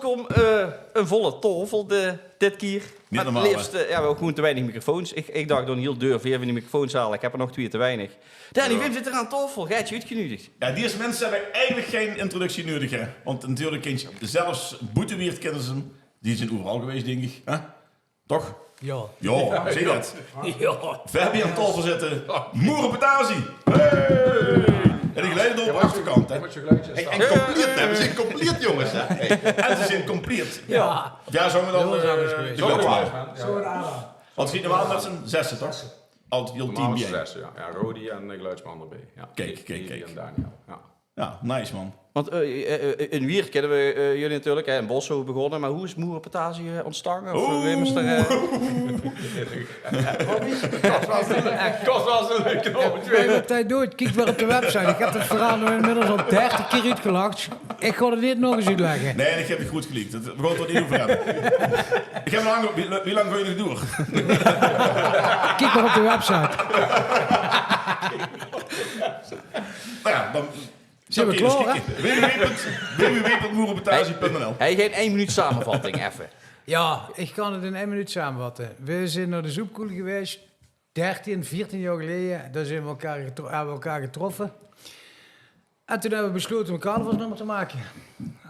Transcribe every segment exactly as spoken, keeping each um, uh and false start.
Kom, eh, ein volle taofel de, dit kier. Neet normaal, hè? Mer 't leefste, eh, jao, v'r höbbe gewoen te weinig microfoons. Ich, ich dach, door ein hiel deur veer van die microfoons haole. Ich höb d'r nog twieë te weinig. Danny, jao, Wim zit d'r aan taofel. Geer höb 'm oetgeneudig. Jao, dees minse höbbe eigelik gein introductie neudig, hè. Want natuurlik kins se zelfs boete Wieërt kinne ze 'm. Die zeen euveral gewaes, dink ich. Hè? Toch? Jao. Jao, zeker. Jao. V'r höbbe hie aan taofel zitte Moereportage. Hey! En die geleide door op de achterkant, hè. Hey, en compleet, hè. Ze zeen compleet, jónges, hè. Hey. En ze zeen compleet. Jao. Jao, zónge dan, eh, de geluidsman. Jao. Want ze zeen normaal mit z'n zesse, toch? Altied hiel team bie-ein. Normaal mit z'n zesse, jao. Jao, Rodi en de geluidsman d'rbie. Jao. Kiek, kiek, kiek. Davy en Daniel. Jao. Jao, nice, man. Want, eh, eh, eh, in Wieërt kinne v'r, eh, uch natuurlik, hè, in Bosso begonne, mer wie is Moereportage, eh, óntstange? Of, eh, Wim is d'r, eh, Kost waal zo'n leuke opmerking. Wim, wat hae deit, kiek mer op de website. Ich höb 't verhaol noe inmiddels al dertig kier oetgelag. Ich gaon 't neet nog ins oetlègke. Nae, ich höb dich good geliek. Det, v'r gaon 't d'r neet euver höbbe. Ich höb nog lang, wie, wie lang gaon v'r nog door? Kiek mer op de website. Noe jao, dan Zeen v'r klaor, hè? W W W punt, W W W punt moereportage punt N L. Hey, hey, gein ein minuut samevatting, effe. Jao, ich kan 't in ein minuut samevatte. V'r zeen nao de Zoepkoel gewaes, dertien, veertien jaor geleje. Dao zeen v'r elkaar getro-, höbbe v'r elkaar getroffe. En toen höbbe v'r beslote óm ein carnavalsnummer te make.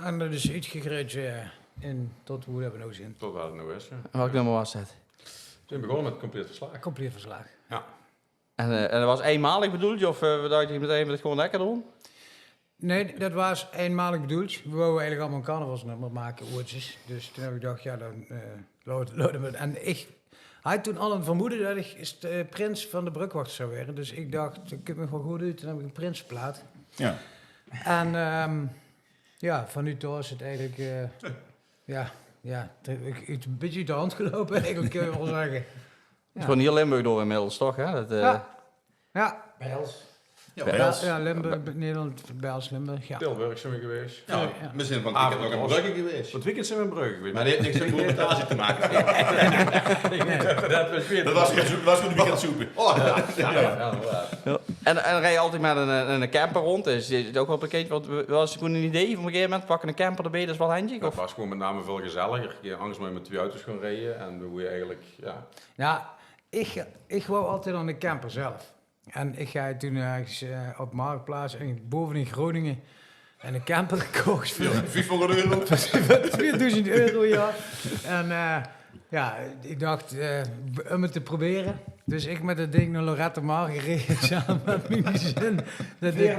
En det is oetgegreujd, eh, in, tot wo det v'r noe zeen. Tot wo 't noe is, jao. En welk nummer waas det? V'r zeen begonne mit Compleet Verslaag. Compleet Verslaag. Jao. En, eh, en det waas einmalig bedoeld, of, eh, dacht geer metein, det gaon v'r lekker doon? Nae, det waas einmalig bedoeld. V'r wouwe eigelik allemaol ein carnavalsnummer make, oeats ins. Dus toen höb ich gedach, jao, dan, eh, laote, laote v'r 't. En ich haw toen al ein vermoede det ich ins de prins van de Brögwachters zou waere. Dus ich dach, det kump mich waal good oet. Dan höb ich ein prinseplaat. Jao. En, ehm, jao, vanuut dao is 't eigelik, eh, jao, jao, 't, ich, 't is ein bietje oet de hand geloupe eigelik, kónne v'r waal zègke. Is gewoon hiel Limburg door inmiddels, toch, hè? Det, eh, Jao. Jao. Bels. Jao, Bels. Jao, Limburg, Nederland, Bels, Limburg, jao. Tilburg zeen v'r gewaes. Jao, jao. V'r zeen van 't weekend nog in Brugge gewaes. Van 't weeëkend zeen v'r in Brugge gewaes. Mer det haet niks mit Moereportage te make. Nae, det waas, det waas gewoon 't weeëkend zoepe. Oh, jao. Jao, jao, jao. En, en rij altied mit ein, ein camper rónd. Is det ouch waal bekindj? Want waas 't gewoon ein idee van op ein gegaeve moment, pak eine camper d'rbie, det is waal hendjig, of? Det waas gewoon mit name väöl gezelliger. Jao, angers mót se mit twieë auto's gaon rieje. En dan mót se eigelik, jao. Jao, Ich, ich wou altied aan de camper zelf. En ich haw toen örges, eh, op Marktplaats, örges bove in Groningen, ein camper gekoch veur viefhóngerd euro. Veur twieëdoezend euro, jao. En, eh, jao, ich dach, eh, óm 't te probere. Dus ich mit det ding nao Lorette Mar gereje, same mit mien gezin. Det ding,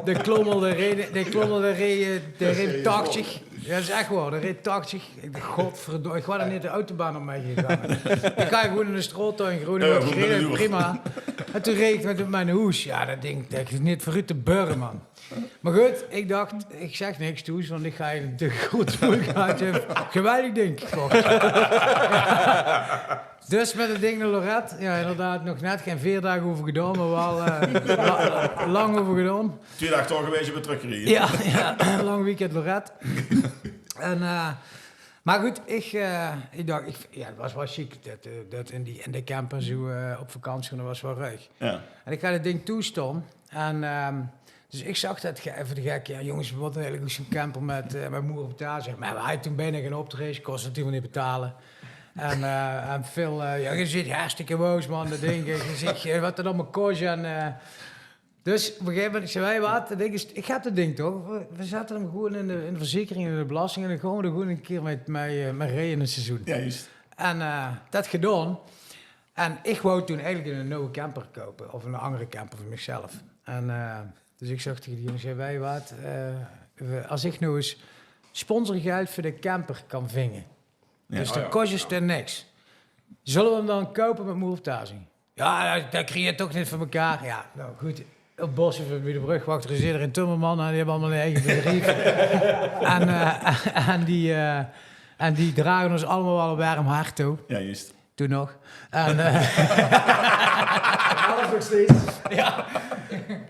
de Klommel, dae reej, de Klommel, dae reej, eh, dae reej tachtig. Jao, det is ech waor. Dae reej tachtig. Ich dach, godverdomme, ich waas d'r neet de autobaan op mitgegange. Ich haw gewoon in de straot dao in Groningen gereden, prima. En toen reej ich mit, mit mien hoes. Jao, det ding, det is neet veuroet te beurre, man. Mer good, ich dach, ich zègk niks thoes, want ich gaon ein te groete moeilijkheid höbbe. Geweldig ding. Dus mit 't ding nao Lorette, jao, inderdaad, nog net gein veer daag euver gedaon, mer waal, eh, la-, lang euver gedaon. Twieë daag dao gewaes, weer trökgereje. Jao, jao, lang weekend Lorette. En, eh, mer good, ich, eh, ich dach, ich, jao, 't waas waal sjiek det, eh, det in die, in de camper zoe, eh, op vakantie gaon, det waas waal ruig. Jao. En ich haw det ding thoes staon. En, ehm, dus ich zag det ge-, effe de gek, jao, jónges, v'r mótte eigelik ouch zoe'n camper mit, eh, mit Moereportage. Mer v'r hadde toen bekans gein optraejes, kós 't natuurlik neet betale. En, eh, en Phil, eh, jao, geer zit hartstikke boos, man, det ding. Ich zègk, eh, waat det allemaol kós en, eh, Dus op ein gegaeve moment, ich zègk: "Weit geer waat, 't ding is, ich höb 't ding toch." V'r, v'r zètte 'm gewoon in de, in de verzekering, in de belasting, en dan gaon v'r d'r gewoon ein kier mit, mit, eh, mit rieje in 't seizoen. Jao, juust. En, eh, det gedaon. En ich wou toen eigelik ein nuje camper koupe, of ein anger camper veur michzelf. En, eh, dus ich zag taenge die jónges: "Weit geer waat, eh, v'r, es ich noe ins sponsorgeld veur de camper kan vinge, dus dan kós 't niks. Zölle v'r 'm dan koupe mit Moereportage?" "Jao, det, det kriege v'r toch neet veur mekaar." Jao, noe good. Op Bosse, veur bie de brögwachters, is ederein timmerman, hè, die höbbe allemaol ein eige bedrief. En, eh, en die, eh, en die drage ós allemaol waal ein werm hart toe. Jao, juust. Toen nog. En, eh, Alles nog steeds. Jao.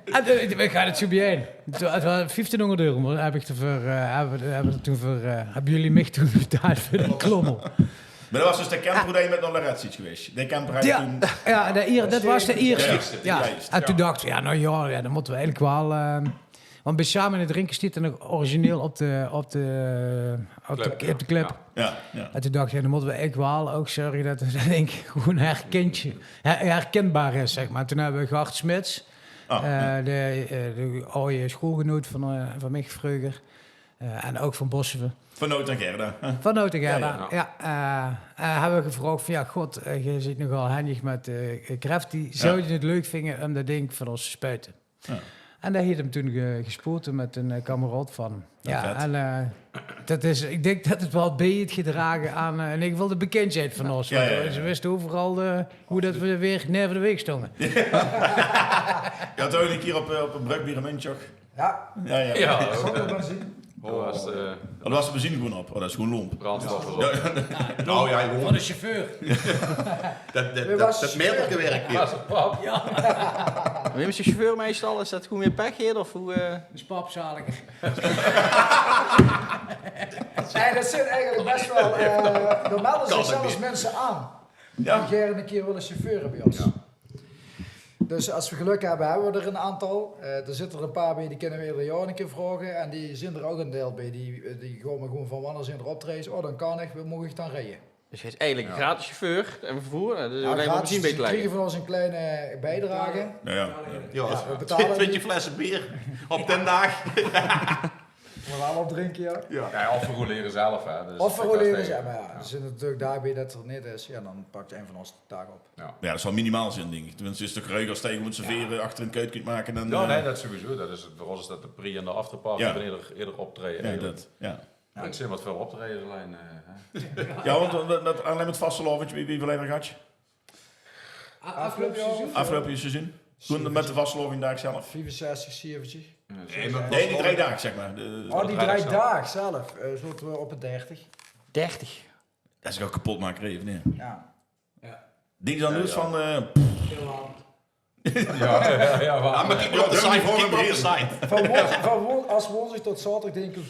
En, eh, ich haw 't zoe bie-ein. Toen, 't waas vieftienhóngerd euro, mer höb ich d'r veur, eh, höbbe v'r, höbbe v'r d'r toen veur, eh, höbbe geer mich toen betaald veur de Klommel? Mer det waas dus de camper wo geer mit nao Lorette zeet gewaes. De camper haw geer toen... Jao, de ier-, det waas de ierste. Jao, jao. En toen dachte v'r, jao, noe jao, jao, dan mótte v'r eigelik waal, eh, Want bij Samen in 't Drinke stiet 'r nog origineel op de, op de, op de, op de clip. Ja, ja. En toen dacht ik, dan moeten we echt wel ook zorgen dat we dat ding gewoon herkentje, her- herkenbaar is, zeg maar. Toen hebben we Gart Smits, Ah, ja. eh, de, eh, de oude schoolgenoot van, eh, van mij vroeger, eh, en ook van Bosseve. Van Noot en Gerda. Hè? Van Noot en Gerda, Ja, ja. Eh, eh, hebben we gevraagd van, ja, god, eh, je zit nogal handig met eh Crafty. Zou je het leuk vinden om dat ding van ons te spuiten? Ja. En daar heeft hem toen ge- gespoten met een eh, kameraad van. Ja, vet. En eh, dat is, ik denk dat het wel bij het gedragen aan, eh, in ieder geval de bekendheid van ons. Ja, Want, ja, ja, eh, ja. Ze wisten overal eh, hoe dat we weer neven de weeg stonden. Ja, toen een keer op, eh, op een brug bij Remuntsjoch. Ja, Ja, ja. Ja, dat ook, zal ik eh, maar zien. Hoe was de Oh, dat was de benzine gewoon op. Oh, dat is gewoon lomp. brandstof? Ja, ja. Nou ja, Van gewoon. De chauffeur. Dat, dat, Weer dat, was dat merk ik werk. Was het pap? Wie is de chauffeur meestal? Is dat gewoon weer pech hier? Of hoe... eh? De spapzaliger. Nee, dat zit eigenlijk best wel. eh er melden Kan zich zelfs niet. Mensen aan Ja. die gerne een keer willen chauffeuren bij ons. Dus als we geluk hebben, hebben we er een aantal. Eh, er zitten er een paar bij, die kunnen we ieder jaar een keer vragen. En die zijn er ook een deel bij. Die, die komen gewoon van: wanneer zijn er optredens? Oh, dan kan ik. Mogen ik dan rijden? Dus hij is eigenlijk een gratis chauffeur en vervoer. Dat is Ja, alleen maar gratis, misschien ze bij te krijgen leggen. Van ons een kleine bijdrage. Ja, ja. Ja, we Ja, betalen twintig niet. Flessen bier op den daag. Maar wel opdrinken, ja. Ja. Ja, of we roleren zelf, hè. Dus Of we dat roleren is ze, maar ja, er zit natuurlijk daarbij dat er niet is. Ja, dan pakt een van ons de taak op. Ja, dat zal minimaal zijn, denk ik. Tenminste, is het toch ruiger als je gewoon serveren achter een kuit kunt maken. Dan, Ja, eh, nee, dat sowieso. Dat is het, voor ons is dat de pre- en de afterparty Ja. van ieder, ieder optreden. Ja, Ieder- dat, ja. Ik zit wat veel optredens alleen. eh, hè. Ja, want met, met, alleen met vastelaovend, wie, wie veel hebben we gehad? Afgelopen seizoen. Afgelopen seizoen. Toen met de vastelaovenddaag zelf. vijfenzestig, zeventien. Nee, maar Nee, die drie dagen, zeg maar. De, Oh, die draag drie zo. Daag zelf eh zaten we op het dertig. Dertig. Dat is ook kapot maken, even, nee. Ja. Ja. Denk je dan Ja, nooit ja. Van, eh, Heel lang. Ja, ja, ja, maar- Ah, maar keep me op de site, keep me op de site. Van woensdag, van woensdag, als woensdag tot zaterdag denk ik,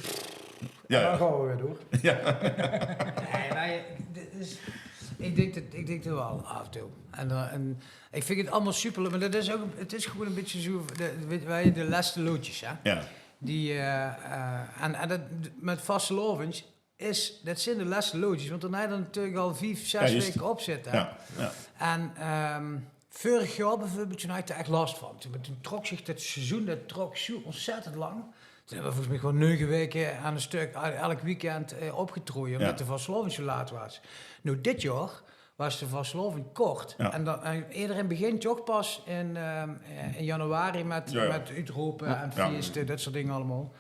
dan Ja, gaan we weer door. Nee, maar je- dit is, ik, denk dat, ik denk er wel af en toe. En, eh, en ik vind het allemaal super, maar dat is ook, het is gewoon een beetje zo, de, weet- wij de laatste loodjes, hè? Ja, Die, eh, eh, en, en dat, met vastelaovend is, dat zijn de laatste loodjes, want dan heb je dan natuurlijk al vijf, zes Ja, juist. weken op zitten. Ja, ja. En ehm, vorig jaar bijvoorbeeld, toen had ik er echt last van. Toen, toen trok zich dat seizoen, dat trok zo ontzettend lang. Toen hebben we volgens mij gewoon negen weken aan een stuk, el- elk weekend eh, opgetrokken, omdat Ja. de vastelaovend zo laat was. Nou, dit jaar was de vastelaovend kort. Ja. En, dan, en iedereen begint toch pas in, ehm, eh, in januari met, Ja, ja. met uitropen Ja. en Ja. feesten, dat soort dingen allemaal.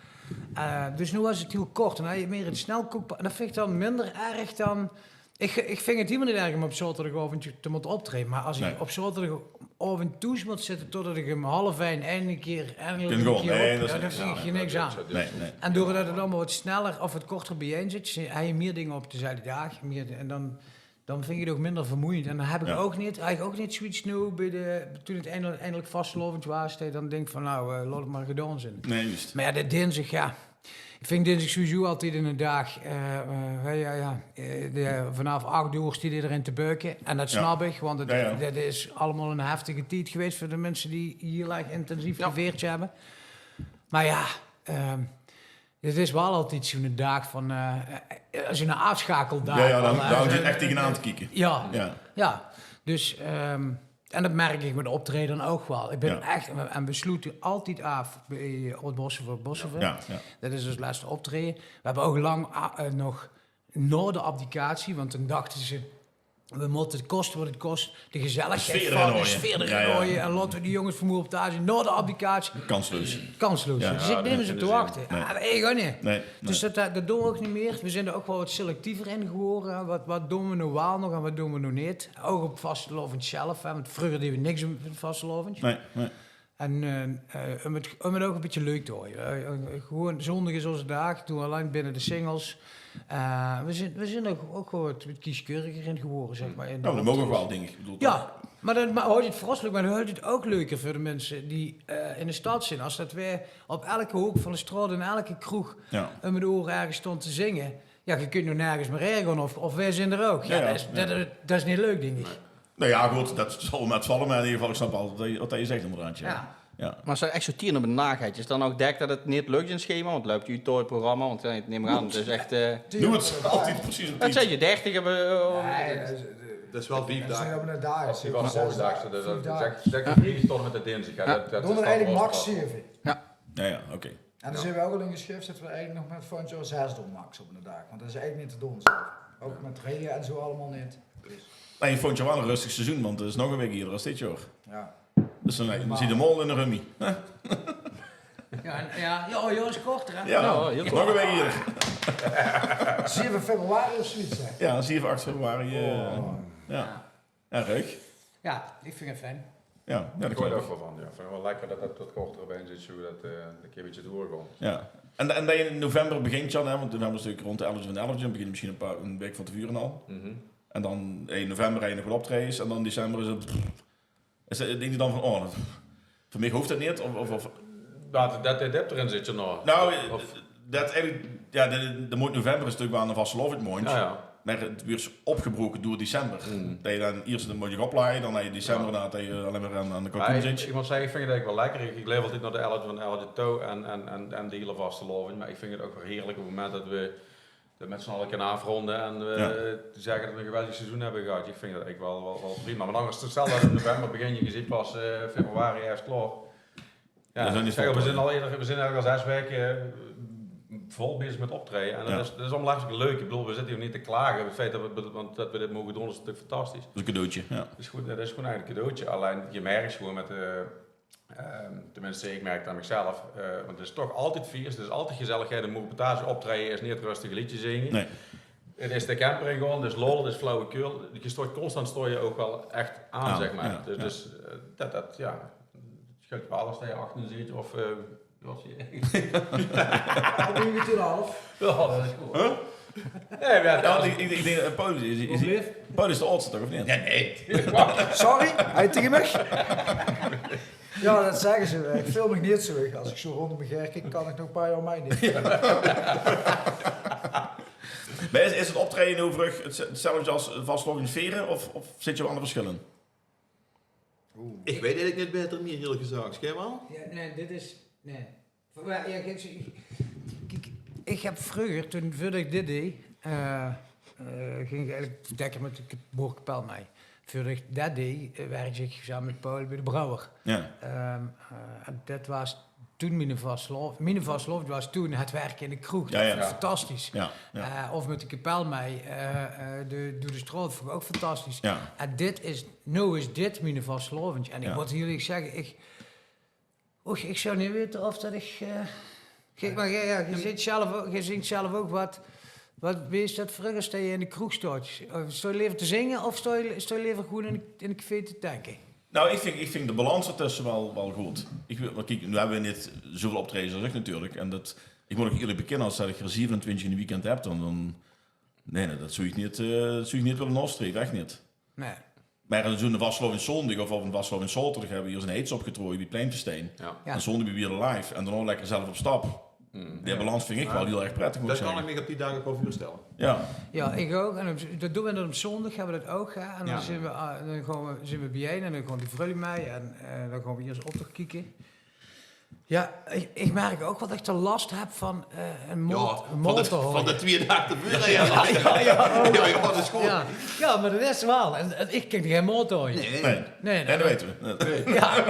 Eh, dus nu was het heel kort. En dan had je meer het snelkookpa- en dat vind ik dan minder erg dan... Ik, ik vind het helemaal niet erg om op zaterdagavond te moeten optreden. Maar als ik Nee. op zaterdagavond thuis moet zitten totdat ik om half één eindelijk een keer, eindelijk Kunt een gewoon. keer Nee, op... dat is Ja, niks. Daar vind ik geen niks aan. Nee, nee. En doordat het allemaal wat sneller of wat korter bijeen zit, heb je meer dingen op dezelfde dag. Meer, en dan, dan vind ik het ook minder vermoeiend. En dan heb ik Ja. ook niet, heb ik ook niet zoiets nu bij de, toen het eindelijk, eindelijk vastelaovend was, dat je dan denk van nou, eh, laat het maar gedaan zijn. Nee, juist. Maar ja, de dinsdag, ja. Ik vind dinsdag sowieso altijd een dag. Eh, eh, ja, ja, eh, de, vanaf acht uur stiet iedereen te beuken. En dat Ja. snap ik, want het, Ja, ja. dat is allemaal een heftige tijd geweest voor de mensen die heel erg intensief Ja. geveerd hebben. Maar ja, ehm, het is wel altijd zo'n dag van, eh, eh, zo'n afschakeldag. Ja, ja, dan, Van, dan hangt eh, het echt tegenaan te kijken. Ja, Ja. ja. Dus, ehm, en dat merk ik met optreden ook wel. Ik ben Ja. echt, en we sloten altijd af bij Oud Bosseve, Bosseve. Ja, ja. Dat is ons laatste optreden. We hebben ook lang ah, eh, nog na de abdicatie, want toen dachten ze, we moeten het kosten wat het kost, de gezelligheid Sfeer van, erin de houden. sfeer Ja, erin ja. gooien. En laten we die jongens van moe op tafel zien na de abdicatie. Kansloos. Kansloos. Ja. Dus ik neem ze te wachten. Nee. Ah, ik ook niet. Nee. Dus dat, dat, dat doen we ook niet meer. We zijn er ook wel wat selectiever in geworden. Wat, wat doen we nou wel nog en wat doen we nou niet? Ook op vastelaovend zelf. Hè, want vroeger deden we niks op vastelaovend. Nee, nee. En eh, eh, om, het, om het ook een beetje leuk te houden. Eh, eh, gewoon zondag is onze dag, doen we alleen binnen de singles. Eh, we zijn, we zijn ook, ook gewoon wat, wat kieskeuriger in geworden, zeg maar. In de Nou, dat mogen we optredens. Wel, denk ik. Ik bedoel, Ja, maar dat maar, houdt het verrasselijk, maar dan houdt het ook leuker voor de mensen die eh, in de stad zijn. Als dat wij op elke hoek van de straat, in elke kroeg, Ja. om het oor ergens stond te zingen. Ja, je kunt nu nergens meer ergens of, of wij zijn er ook. Ja, Ja, ja. Dat, is, dat, dat is niet leuk, denk ik. Nou ja, goed, dat zal met vallen, maar in ieder geval, ik snap altijd wat je, wat je zegt, inderdaad. Ja. Ja. Jao. Mer es se ech zoe'n tien op 'n daag höbs, is 't dan ouch dèk det 't neet lök in 't schema? Want löp 't oet 't programma, want jao, ich nèm aan, 't is ech, eh, Doe 't altied precies op tied. Zèt se dertig op, eh, Det is waal vief daag. Op 'ne daag. Es die van de volgende daag, det is ech, zèk, vries tot en mit de dinsdig. Jao, det, det is eigelik max zeve. Jao, jao, oké. En dao zeen v'r ouch al in gesjreve det v'r eigelik nog mit volgend jaor zès doon max op 'ne daag. Want det is eigelik neet te doon zelf. Ouch mit reje en zo allemaol neet. Dus. Nae, volgend jaor waal 'n rustig seizoen, want 't is nog 'n waek ierder es dit jaor. Jao. Dus dan, dan zit 'm al in de rummy. Jao, en, jao, jao, jao, is korter, hè? Jao, nog 'n waek ierder. Zeve februari of zoiets, hè? Jao, zeve, ach februari. Eh, jao. Jao, leuk. Jao, ich vinj 't fijn. Jao, jao, det klop. Ich hoor dao ouch waal van, jao. Ich vinj 't waal lekker det 't tot korter bie zit, zoedet, eh, 't ein bietje doorgaon. Jao. En, en det in november begint, Jan, hè, want november is natuurlik rond de elfde van de elfde, dan begint 't mesjien 'n paar, 'n waek van te vure al. En dan in november höbs se nog get optraejes en dan december is 't, is 't, dink ich dan van, oh, det, veur mich hoof det neet, of, of, of... Det, det, det, det d'rin zit, jao, nog. Nou, det eigelik, jao, de, de maond november is natuurlik waal 'ne vastelaovesmaondj. Jao, jao. Mer 't wuuert opgebroke door december. Det se dan iers de maondj oplaje, dan höbs se december, dan det se allein mer aan, aan de kalkoen zits. Ich mót zègke, ich vinj 't eigelik waal lekker. Ich, ich laef altied nao de elfde van de elfde touw en, en, en, en de hiele vastelaovend. Mer ich vinj 't ouch waal hierlik op 't moment det v'r det mit z'n alle kinne aafronde en v'r zègke det v'r 'n geweldig seizoen höbbe gehad. Ich vinj det eigelik waal, waal, waal prima. Mer angers, stel det in november begins, se zits pas, eh, februari ierst klaor. Jao, det is neet väöl. V'r zeen al ierder, v'r zeen al zès waeke, eh, vol bezig mit optraeje. En det is, det is allemaol hartstikke leuk. Ich bedoel, v'r zitte hie neet te klage. 't Feit det v'r, want det v'r dit moge doon is natuurlik fantastisch. Det is 'n cadeautje, jao. Det is good, det is gewoen eigelik 'n cadeautje. Allein, se merks gewoen mit de, Ehm, tenminste, ich merk 't aan mich zelf, eh, want 't is toch altied fieës, 't is altied gezelligheid. 'n Moerepetaasje optraeje is neet rustig leedje zinge. Nae. 't Is de camper in gaon, 't is lol, 't is flauwekul. Se stots constant, stots se ouch waal ech aan, zeg maar. Jao, dus, jao. Dus, eh, det, det, jao. 't Schuunt waal es det se achtien zits of, eh, wat zits se? Jao, noe mit twintig en 'n haaf. Jao, det is good. Huh? Nae, mer jao, ich, ich, ich dink det Paul is, is, is, Paul is de aodste, toch, of neet? Nae, nae. Sorry, hae taenge mich? Jao, det zègke ze. Ich veul mich neet zoe. Es ich zoe róndom mich haer kiek, kan ich nog 'n paar jaor mei neet. Mer is, is 't optraeje noe veur uch 't, 'tzelfde es vastelaovend viere of, of zit d'r waal 'n versjil in? Ich weit eigelik neet baeter mie, ierlik gezag. Gae waal? Jao, nae, dit is, nae. Mer jao, kiek, ich, kiek, ich höb vreuger, toen, veurdet ich dit deej, eh, eh, ging ich eigelik dèkker mit de ke-, boerekapel mei. Veurdet ich det deej, eh, wèrkde ich same mit Paul bie de brouwer. Jao. Ehm, eh, en det waas toen miene vastelaovend. Miene vastelaovend waas toen 't wèrke in de kroeg. Jao, jao. Fantastisch. Jao, jao. Eh, of mit de kapel mei, eh, eh, de, door de straot, vónj ich ouch fantastisch. Jao. En dit is, noe is dit miene vastelaovend. En ich mót hieël ierlik zègke, ich, Och, ich zou neet weite of det ich, eh, kiek, mer jao, jao, ge zingk zelf ouch, ge zingk zelf ouch. Waat, waat, wie is det veur uch es se in de kroeg stots? Eh, stots se lever te zinge of stots se, stots se lever gewoen in, in 't café te tanke? Nou, ich vinj, ich vinj de balans d'rtösse waal, waal good. Ich weit, want kiek, noe höbbe v'r neet zoeväöl optraejes es uch natuurlik. En det, ich mót ouch ierlik bekinne, es det ich d'r zevenentwintjig in 't weekend höb, dan, dan, nae, nae, det zou ich neet, eh, det zou ich neet wille naostreve, ech neet. Nae. Mer zoe'n vastelaovend zóndig of, of 'n vastelaovend zaoterdig höbbe v'r hie in Heits opgetraoje bie Pleinfestijn. Jao. En zóndig bie Wieërt Alive. En daonao lekker zelf op stap. Die balans vinj ich waal hieël erg prettig, mót ich zègke. Det kan ich mich op die daag ouch waal veurstelle. Jao. Jao, ich ouch. En op, det doon v'r dan op zóndig, höbbe v'r det ouch, hè. En dan zeen v'r, eh, dan gaon v'r, zeen v'r biejein en dan gaon die vreuling mei en, eh, dan gaon v'r ierst optoch kieke. Jao, ich, ich merk ouch waal det ich de las höb van, eh, 'n motor. Jao, van de, van de twieë daag te veure, jao. Jao, jao, jao. Jao, jao, det is good. Jao, jao, mer det is waal. En, en ich kin geine motor. Nae. Nae, nae, det weite v'r. Jao.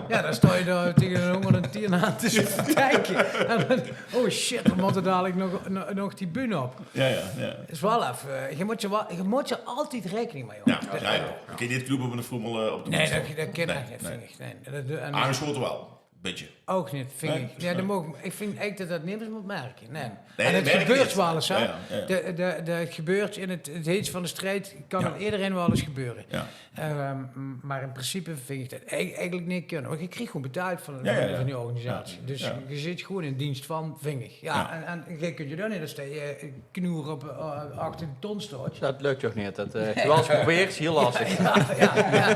Jao, dan staos se dao taenge 'ne hóngerdtien aan te zeuke. En dan, oh shit, dan mót d'r dalik nog, nog, nog die bühne op. Jao, jao, jao. Is waal effe, eh, ge mót d'r waal, ge mót d'r altied raekening mei hawte. Jao, jao, jao. Ge kint neet knoepe mit 'ne froemel, eh, op de... Nae, det, det kin ech neet, vinj ich. Nae, det, en aangesjote waal. Bietje. Ouch neet, vinj ich. Nae, det maag, ich vinj eigelik det det nemes mót merke. Nae. Nae, en 't gebeurt waal ins, hè. Jao, jao. De, de, de, 't gebeurt in 't, 't heitst van de strijd, kan 't ederein waal ins gebeure. Jao. Ehm, m-, mer in principe vinj ich det ei-, eigelik neet kinne. Want ich krieg gewoen betaald van, van die organisatie. Jao, jao. Dus ge zit gewoen in deens van, vinj ich. Jao, en, en ge kint d'r dan neet, es ge, eh, knoer op, eh, achter de ton staot. Det lök toch neet. Det, eh, waal ins geprobeerd, hieël lastig. Jao, jao, jao.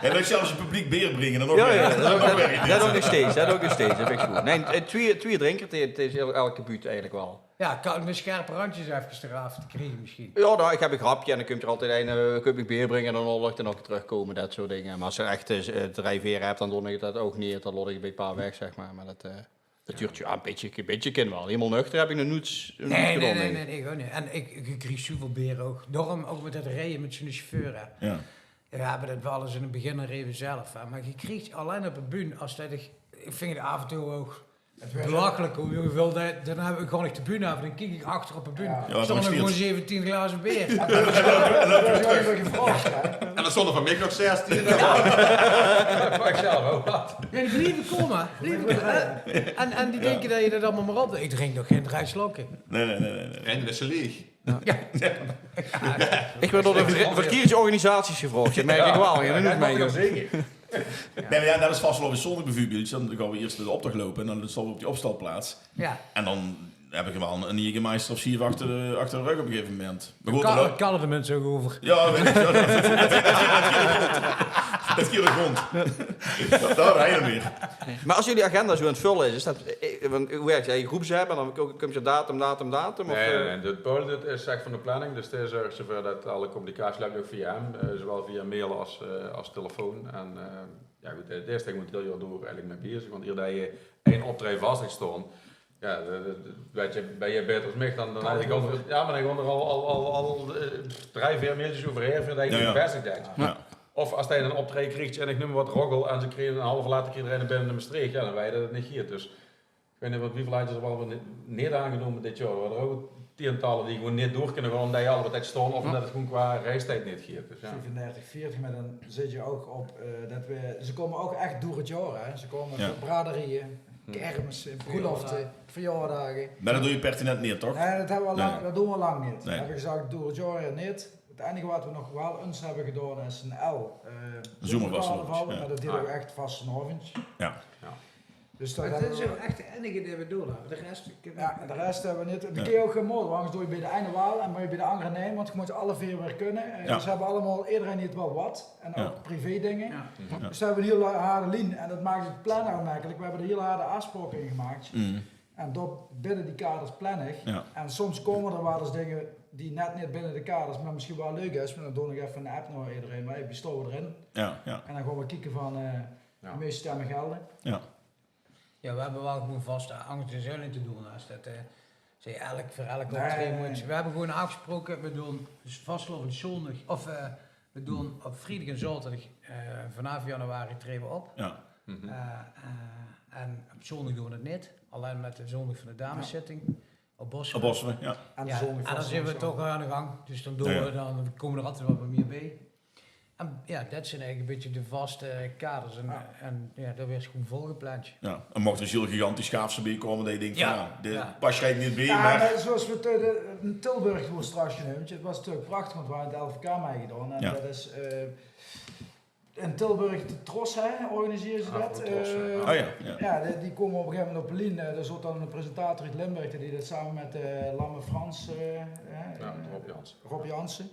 Jao, det zelfs 't publiek beer bringe, dan nog... Jao, jao, det, det, det nog steeds. Det ouch nog steeds, det vinj ich good. Nae, eh, twieë, twieë drinker, det, det is el-, elke buut eigelik waal. Jao, kan de sjerpe randjes efkes d'raaf te kriege mesjien. Jao, dao, ich höb ein grapje en dan kump d'r altied ein, eh, kump ich beer bringe en dan laot ich 'm nog trökkómme, det soort dinger. Mer es se ech, eh, drie, veer höbs, dan doon ich det ouch neet. Dan laot ich bie ein paar weg, zeg mer. Mer det, eh, det duurt, jao, ein bietje, ein bietje kin waal. Hielemaol nuchter höb ich nog noets, noets gedaon, dink ich. Nae, nae, nae, ich ouch neet. En ich, ich krieg zoväöl beer ouch. Daorum ouch mit det rieje mit zoe'n chauffeur, hè. Jao. Veer höbbe det waal ins in 't begin rieje veer zelf, hè. Mer ge kriegt allein op de bühne, es det ich, ich vinj 't aaf en toe ouch belachelik, hoe, hoeväöl det, dan höb ich gewoon de bühne aaf, dan kiek ich achter op de bühne. Jao. Jao, staon d'r gewoon zeventien glaze beer. Jao, det is waal gevraog, hè. En dan staon d'r van mich nog zestien. Jao. Pak zelf ouch waat. Jao, die blieve kómme, blieve kómme. En, en die dinke det se det allemaol mer op. Ich drink nog gein drie slokke. Nae, nae, nae, nae, nae. En det is leeg. Jao. Ich waer door de ver-, verkieërdje organisaties gevraog. Det merk ich waal. Jao, det is zeker. Nae, mer jao, det is vastelaovend zóndig bieveurbeeld. Dan gaon v'r iers de optoch loupe en dan staon v'r op die opstelplaats. Jao. En dan höb ich waal ein, ein Jägermeister of zieven achter de, achter de rök op ein gegaeve moment. Mer good, dao loupe de minse ouch euver. Jao, weit ich, jao, det, det, det geit de grond. Dao rieje v'r neet. Mer es geer die agenda zoe aan 't völle is, is det, eh, want wie zag ich, groepsapp en dan kump 'r datum, datum, datum, of, nae, eh? Nae, nae, det Paul, det is ech van de planning, dus dae zörg d'rveur det alle communicatie löp ouch via häöm, eh, zowaal via mail es, eh, es telefoon. En, eh, jao, good, dae, dae is d'r gewoon 't hiel jaor door eigelik mei bezig, want ier det se ein optraeje vas höbs staon, jao, det, det, det wèts se, bès se baeter es mich, dan, dan gaon d'r, jao, mer dan gaon d'r al, al, al, al, eh, drie, veer mailtjes euverhaer veurdet se 't bevestig höbs. Jao. Of es se ein optraeje kriegs en, ich neum mer waat, Roggel, en ze kriege ein haaf oor later krieg d'r eine binne in Mestreech, jao, dan weit se det 't neet geit. Dus ich weit neet waat, wieväöl haje ze waal neet, neet aangenómme dit jaor. D'r waore d'r ouch tientalle die gewoon neet door kinne gaon, ómdet ze al op 't dek staon of ómdet 't gewoon qua reistied neet geit. Dus jao. Viefendertig, veertig, mer dan zits se ouch op, eh, det v'r, ze kómme ouch ech door 't jaor, hè. Ze kómme veur braderieje, kermisse, broelofte, verjaordage. Mer det doot geer pertinent neet, toch? Nae, det höbbe v'r al lang, det doon v'r al lang neet. Nae. V'r höbbe gezag, door 't jaor neet. 't Einige waat v'r nog waal ins höbbe gedaon is ein L, eh, zomercarnaval, mer det heet ouch ech vastelaovend. Jao. Dus det is ouch ech 't einige det v'r doon höbbe. De res, jao, de res höbbe v'r neet. Det kin ouch gein moeite, angers doos se bie de eine waal en mós se bie de angere neet, want se mós alle veer weer kinne. Eh, dus v'r höbbe allemaol, ederein haet waal waat. En ouch privé dinger. Jao. Dus v'r höbbe ein hiel harde lien en det maak 't plannen ouch mekkelik. V'r höbbe d'r hiel harde aafspraoke in gemaak. En dao binne die kaders plan ich. Jao. En soms kómme d'r waal ins dinger die net neet binne de kaders, mer mesjien waal leuk is. Mer dan doon ich effe ein app nao ederein, mer ich, v'r staon d'rin. Jao, jao. En dan gaon v'r kieke van, eh, de meiste stemme gelde. Jao. Jao, v'r höbbe waal gewoon vaste, angers is 't neet te doon es det, eh, ze elk, veur elk optraeje mót. V'r höbbe gewoon aafgespraoke, v'r doon dus vastelaovend zóndig, of, eh, v'r doon op vriedig en zaoterdig, eh, vanaaf januari traeje v'r op. Jao. Eh, eh, en op zóndig doon v'r 't neet. Allein mit de zóndig van de dameszitting. Op Bossewe. Op Bossewe, jao. En de zóndig vastelaovend. Jao, en dan zeen v'r toch aan de gang. Dus dan doon v'r, dan kómme d'r altied waat mieë bie. En jao, det zeen eigelik ein bietje de vaste kaders. En, en jao, det waert gewoon volgepland. Jao, en moch d'r zoe'n gigantisch gaafse bie kómme det se dinks van, jao, dit pas eigelik neet bie, mer zoewie v'r 't, eh, in Tilburg, wo straks geneump, 't waas natuurlik prachtig, want v'r hadde 't L V K meigedaon. En det is, eh, in Tilburg de Tros, hè, organiseerde ze det. Aafro Tros, jao. Eh, o jao, jao. Jao, die, die kómme op ein gegaeve moment op de lien. Eh, d'r zoot dan eine presentator oet Limburg, dae deeg det same mit, eh, Lamme Frans, eh, hè, Rob Janssen. Rob Janssen.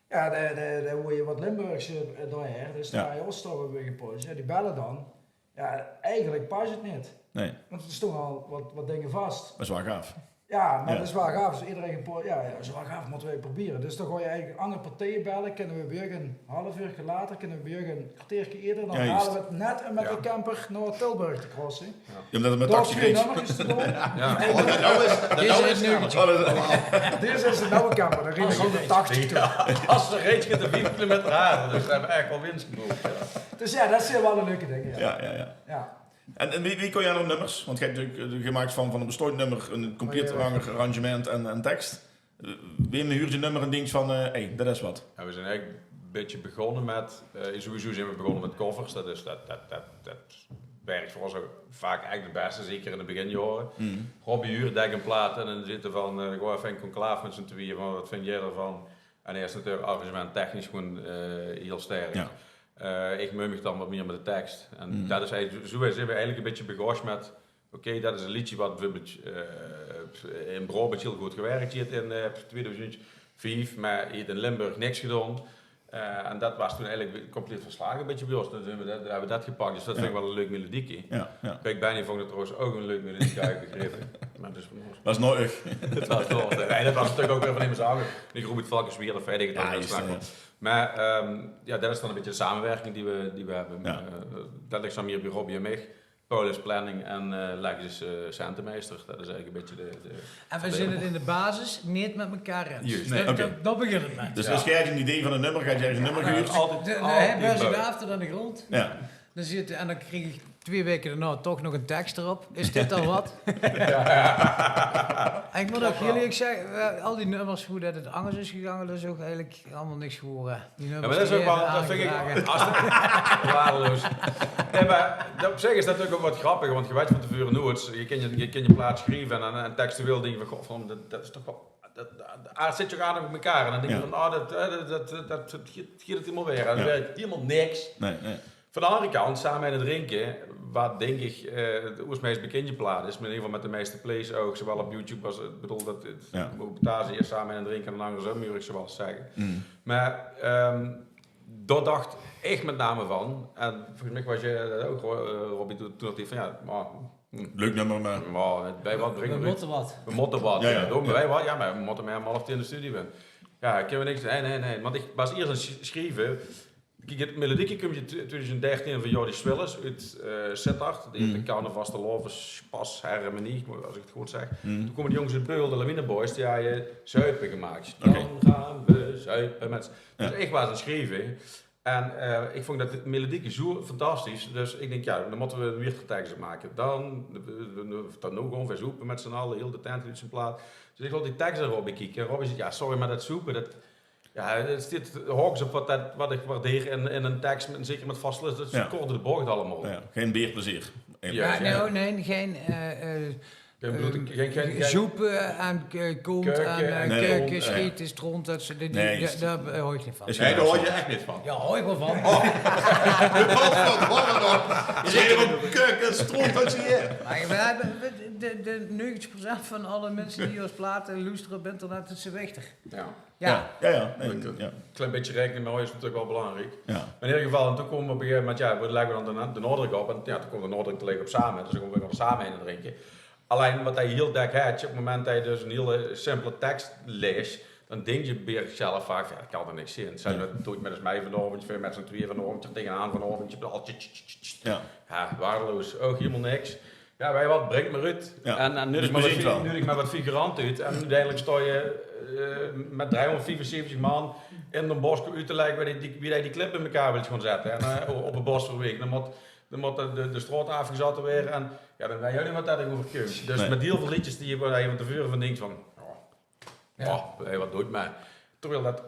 Jao, de, de, de, wo je wat Limburgs, eh, door, hè. Dus jao, dao is toch weer gepolst. Jao, die belle dan. Jao, eigelik pas 't neet. Nae. Want d'r stónge al wat, wat dinger vas. Det is waal gaaf. Jao, mer det is waal gaaf. Dus ederein gepol-, jao, jao, det is waal gaaf, mótte v'r probere. Dus dan gaon se eigelik anger partije belle. Kinne v'r bie uch ein haaf uurke later, kinne v'r bie uch ein kerteerke ierder, dan hale v'r 't net um mit de camper nao Tilburg te crosse. Jao, ómdet 't mit tachtig reed. Dao is 't noe. Dit is ein nuje camper, dao rieje v'r mit tachtig toe. Es ze reed geit, dan vief kilometer harder, dus v'r höbbe eigelik waal winst gebook, jao. Dus jao, det zeen waal de leuke dinger, jao. Jao, jao, jao. En, en wie, wie kóms se aan nummers? Want geer höb natuurlik, eh, geer maak van, van ein bestaond nummer ein compleet anger arrangement en, en teks. Eh, wae huurt ein nummer en dinkt van, eh, hey, det is waat? Jao, v'r zeen eigelik ein bietje begós mit, eh, sowieso zeen v'r begós mit covers. Det is, det, det, det, det wirk veur ós ouch vaak ech 't bèste, zeker in de beginjaore. Robbie huurt dèk ein plaat en dan zit 'r van, eh, gaon v'r effe in conclaaf mit z'n twieë van, waat vinj geer d'rvan? En hae is natuurlik arrangementtechnisch gewoon, eh, hiel sterk. Jao. Eh, ich bemeujel mich dan waat mieë mit de teks. En det is eigelik, zoe zeen v'r eigelik ein bietje begós mit Oké, det is ein leedje waat bieveurbeeld, eh, in Braobant hiel good gewirk haet in, eh, twiedoezend vief, mer haet in Limburg niks gedaon. Eh, en det waas toen eigelik compleet verslage, e bietje bie ós. Toen zeen we det, höbbe we det gepak. Dus det vinj ich waal e leuk melodieke. Ja, ja. Big Benny vónj 't trouwens ouch e leuk melodieke, höb ich begrepe. Mer dus van ós. Waas nog ech. Det waas nog ech. Nae, det waas natuurlik ouch weer van emes angers. De groep oet Valkensweert of weit ich 't. Ja, juist, ja. Mer, ehm, ja, det is dan e bietje de samewirking die we, die we höbbe. Ja. Eh, det ligk dan mieër bie Robbie en mich. Paulus Planning en, eh, Lexus, eh, Centemeister. Det is eigelik e bietje de, de... En we zeen 't in de basis neet mit mekaar ins. Juist. Nae, oké. Det, det begint 't mit. Dus es geer 'n idee van e nummer, geer 'n nummer huurt. Altied, de, de, altied. Hij beurzig aaf tot aan de grond. Ja. Dan zit, en dan krieg ich twee waeke daonao toch nog 'ne teks d'rop. Is dit dan wat? En ich mót ouch hiel ierlik zègke, eh, al die nummers, wie det 't angers is gegange, det is ouch eigelik allemaol niks gewore. Die nummers die höbbe we aangedrage. Ja, mer det is ouch waal, det vinj ich, as de, waardeloos. Nae, mer det, op zich is det natuurlik ouch get grappig, want ge weit van te veure noeits, ge kint, ge kint 'n plaat sjrieve en, en, en tekstueel dinke van, "Godverdomme, det, det is toch waal, det, det, det zit toch aardig op mekaar." En dan dinke ge van, "Oh, det, eh, det, det, det, det geit 't hielemaol waere." En dan waert 't hielemaol niks. Nae, nae. Van de anger kant, Same eine drinke, wat dink ich, eh, de oeërsmeis bekindje plaat is, mer in eder geval mit de meiste plays ouch, zowaal op YouTube as, ich bedoel, det, op Thaze is Same eine drinke en angersóm, huuer ich zowaal zègke. Mer, ehm, dao dach ich mit name van, en volges mich waas doe det ouch, Ro-, eh, Robbie, toen, toen dach ich van, ja, mer, hm. Leuk nummer, mer... Mer, eh, weit wat, bring... We mótte wat. We mótte wat. Ja, ja. Doe, weit wat, ja, mer we mótte mer óm half tieën in de studio zeen. Ja, kinne we niks, nae, nae, nae. Want ich waas iers aan 't sj-, sjrieve. Kiek, 't melodieke kump oet tw-, twieëdoezend dertieën van Jordi Swillens oet, eh, Sittard. Die haet de carnaval, vastelaovend, pas, hermenie, as ich 't good zègk. Toen kómme die jónges oet Beul, de Lawine Boys, die hawwe Zuipe gemaak. Oké. Dan gaon we zuipe mit... Dus ich waas aan 't sjrieve. En, eh, ich vónj det melodieke zoe fantastisch. Dus ich dink, ja, dan mótte we 'n wieërter teks make. Dan, dan, dan, dan gaon we zoepe mit z'n alle, hiel de tent oet zien plaat. Dus ich laot die teks d'rop bekieke. En Robbie zaet, ja, sorry, mer det zoepe, det, ja, det steit haaks op wat det, wat ich waardeer in, in 'ne teks, mit, zeker mit vastelaovend, det is kort door de bocht allemaol. Ja, gein beerplezeer. Ja, nae, gein, eh, eh, Gein bloed, eh, gein, gein, gein zoepe en, eh, kónt en, eh, keuke, sjete, stront, det soort, die, die, dao haoj ich neet van. Nae, dao haoj ich ech neet van. Ja, haoj ich waal van. Oh. Godverdomme nog. Zeker ouch keuke, stront, det is hie. Mer we höbbe, we, de, de negentig procent van alle minse die ós plate loestere op internet, det zeen wichter. Ja. Ja. Ja, ja, nae, ja. Klein bietje raekening mit haoje is natuurlik waal belangriek. Ja. In eder geval, en toen kómme we op e gegaeve moment, ja, we lègke dan de, de naodrök op. En ja, toen kómp de naodrök te ligke op Same. Dus dan gaon we gewoon Same eine drinke. Allein wat ge hiel dèk höbs, op 't moment det ge dus 'ne hiele simpele teks lees, dan dink ge bie uch zelf vaak van, ja, det kan toch niks zeen. Zeen we, doon ich mit ós mei vanaovend, veer mit z'n twieë vanaovend, d'r tegenaan vanaovend, al tj, tj, tj, tj. Ja. Ja, waardeloos. Ouch hielemaol niks. Ja, weit ge wat, bring mer oet. Ja. En, en nuuedig mer wat fi-, nuuedig mer wat figurante oet. En oeteindelik staon ge, eh, mit driehóngerdviefenzeventig man in Den Bosch oet te lègke wie die, wie die, die clip in mekaar wils gaon zètte. En, eh, op de Bosserweeg. Dan mót, dan mót de, de, de straot aafgezatte waere. En ja, dan weit ge ouch neet wat det euverkump. Dus mit hiel väöl leedjes die ge, wo ge van te veure van dinkt van, ja, ja, hey, wat doon ich mer. Terwiel det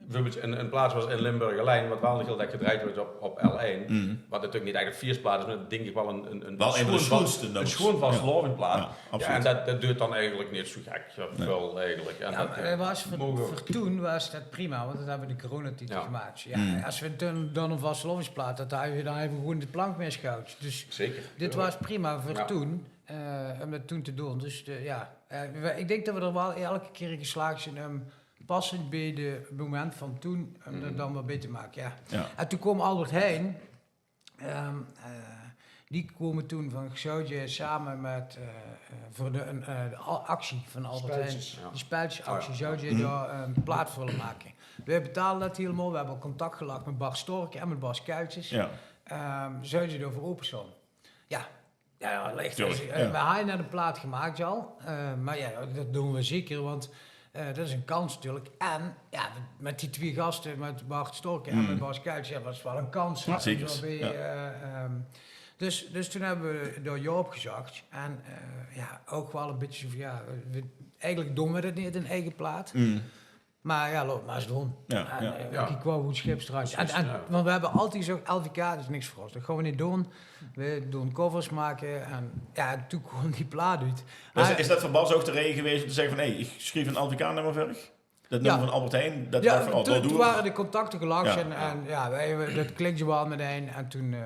bieveurbeeld in, in plaats waas in Limburg allein, wat waal nog hiel dèk gedrejd weurt op, op L één, wat natuurlik neet ech 'n fieësplaat is, mer dink ich waal 'n, 'n, 'n sjoeën, 'n sjoeën vastelaovendplaat. Ja, absoluut. Ja, en det, det duurt dan eigelik neet zoe gek väöl eigelik. En det, eh, waas veur, veur toen waas det prima, want det höbbe we in de coronatied gemaak. Ja, es we toen dan 'n vastelaovesplaat, det hawwe we dan effe gewoon de plank misgehouwe. Dus zeker, dit waas prima veur toen, eh, óm det toen te doon. Dus de, ja, eh, we, ich dink det we d'r waal elke kier in geslaag zeen óm passend bie de moment van toen, óm det dan weer beter te make, ja. Ja. En toen koom Albert Heijn, ehm, eh, die kome toen van, zouw geer same mit, eh, eh, veur de, 'n, eh, de a-, actie van Albert Heijn, die speltjesactie, zouw geer dao 'n plaat veur wille make? We betaalde det hielemaol, we höbbe contact gelag mit Bart Storken en mit Bas Kuiltjes. Ja. Ehm, zouw geer dao veur ope staon? Ja, Ja, ja, ech, tuurlik, eh, ja. We hawwe net 'n plaat gemaak al. Eh, mer ja, det doon we zeker, want, eh, det is 'n kans natuurlik. En ja, mit die twieë gaste, mit Bart Storken en mit Bas Kuiltjes, ja, waas waal 'n kans. Ja, zeker. Zo bie, eh, ehm, dus, dus toen höbbe we dao jao op gezag. En, eh, ja, ouch waal e bietje zo van, ja, we, eigelik doon we det neet, 'n eige plaat. Mer ja, laot mer ins doon. Ja, ja. En, eh, kiek waal wie 't sjip sjtrandt. En, en, want we höbbe altied gezag, L V K, det is niks veur ós. Det gaon we neet doon. We doon covers make. En ja, toen koom die plaat oet. Is, is det veur Bas ouch de raeje gewaes óm te zègke van, hey, ich sjrief 'n L V K-nummer veur uch? Det nummer van Albert Heijn, det... Ja, toen, toen wore de contacte gelag en, en ja, we, we, det klikde waal metein. En toen, eh,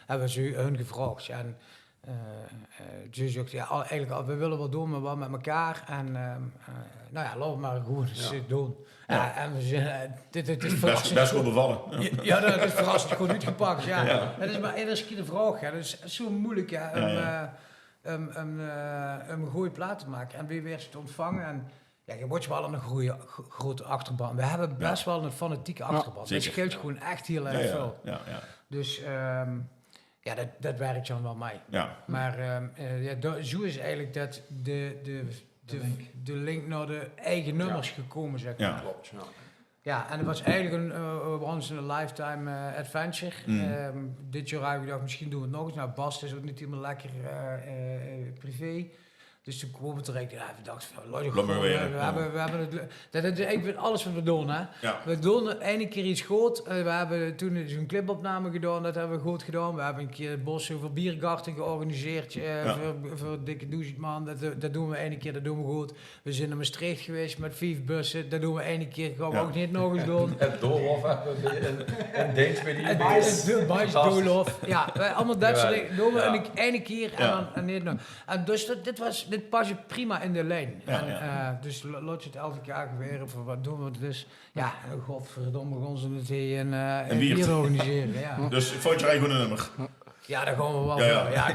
höbbe we ze, hun gevraog. En eh, eh, ze zag, ja, al, eigenlijk al, we willen wel door, maar wel met elkaar. En, ehm, eh, nou ja, laten we maar gewoon eens, eh, doen. Ja, en we zijn, eh, dit, dit is best, best wel bevallen. Ja, ja, dat is verrassend goed uitgepakt, ja. Het is maar iedere keer de vraag, ja. Dat is zo moeilijk, ja, om, eh, om, om, eh, om een goede plaat te maken. En wie werd het ontvangen? En ja, je wordt wel een goede, gro-, grote achterban. We hebben best wel een fanatieke achterban. Dat scheelt gewoon echt heel erg veel. Ja, ja. Dus, ehm, ja, dat, dat werkt dan wel mee. Ja. Maar, ehm, eh, ja, do-, zo is eigenlijk dat de, de, de, de link naar de eigen nummers gekomen, zeg maar. Klopt, ja. Ja, en het was eigenlijk een, eh, once in a lifetime, eh, adventure. Ehm, dit jaar hebben we gedacht, misschien doen we het nog eens. Nou, Bas is ook niet helemaal lekker, eh, eh, eh, privé. Dus toen kwamen we terecht, ja, we dachten van, laat ik gewoon, eh, we hebben, we hebben het le-, dat, dat is eigenlijk alles wat we doen, hè. Ja. We doen ene keer iets goed. Eh, we hebben toen zo'n clipopname gedaan, dat hebben we goed gedaan. We hebben een keer Bos over Biergarten georganiseerd, eh, voor, voor dikke duizend man. Dat, dat doen we ene keer, dat doen we goed. We zijn naar Maastricht geweest met vijf bussen. Dat doen we ene keer, gaan we ook niet nog eens doen. Het Doolhof hebben we in, in dienst bij die Bais Doolhof. Ja, allemaal dat soort dingen doen we ene keer en dan en niet nog. En dus dat, dit was, dit paste prima in de lijn. En, eh, dus lo-, laat je het elke keer aangebeuren voor wat doen we dus. Ja, godverdomme, gaan ze meteen een, eh, een bier organiseren. Ja. Dus vond je eigenlijk gewoon een nummer? Ja, daar gaan we wel voor. Ja,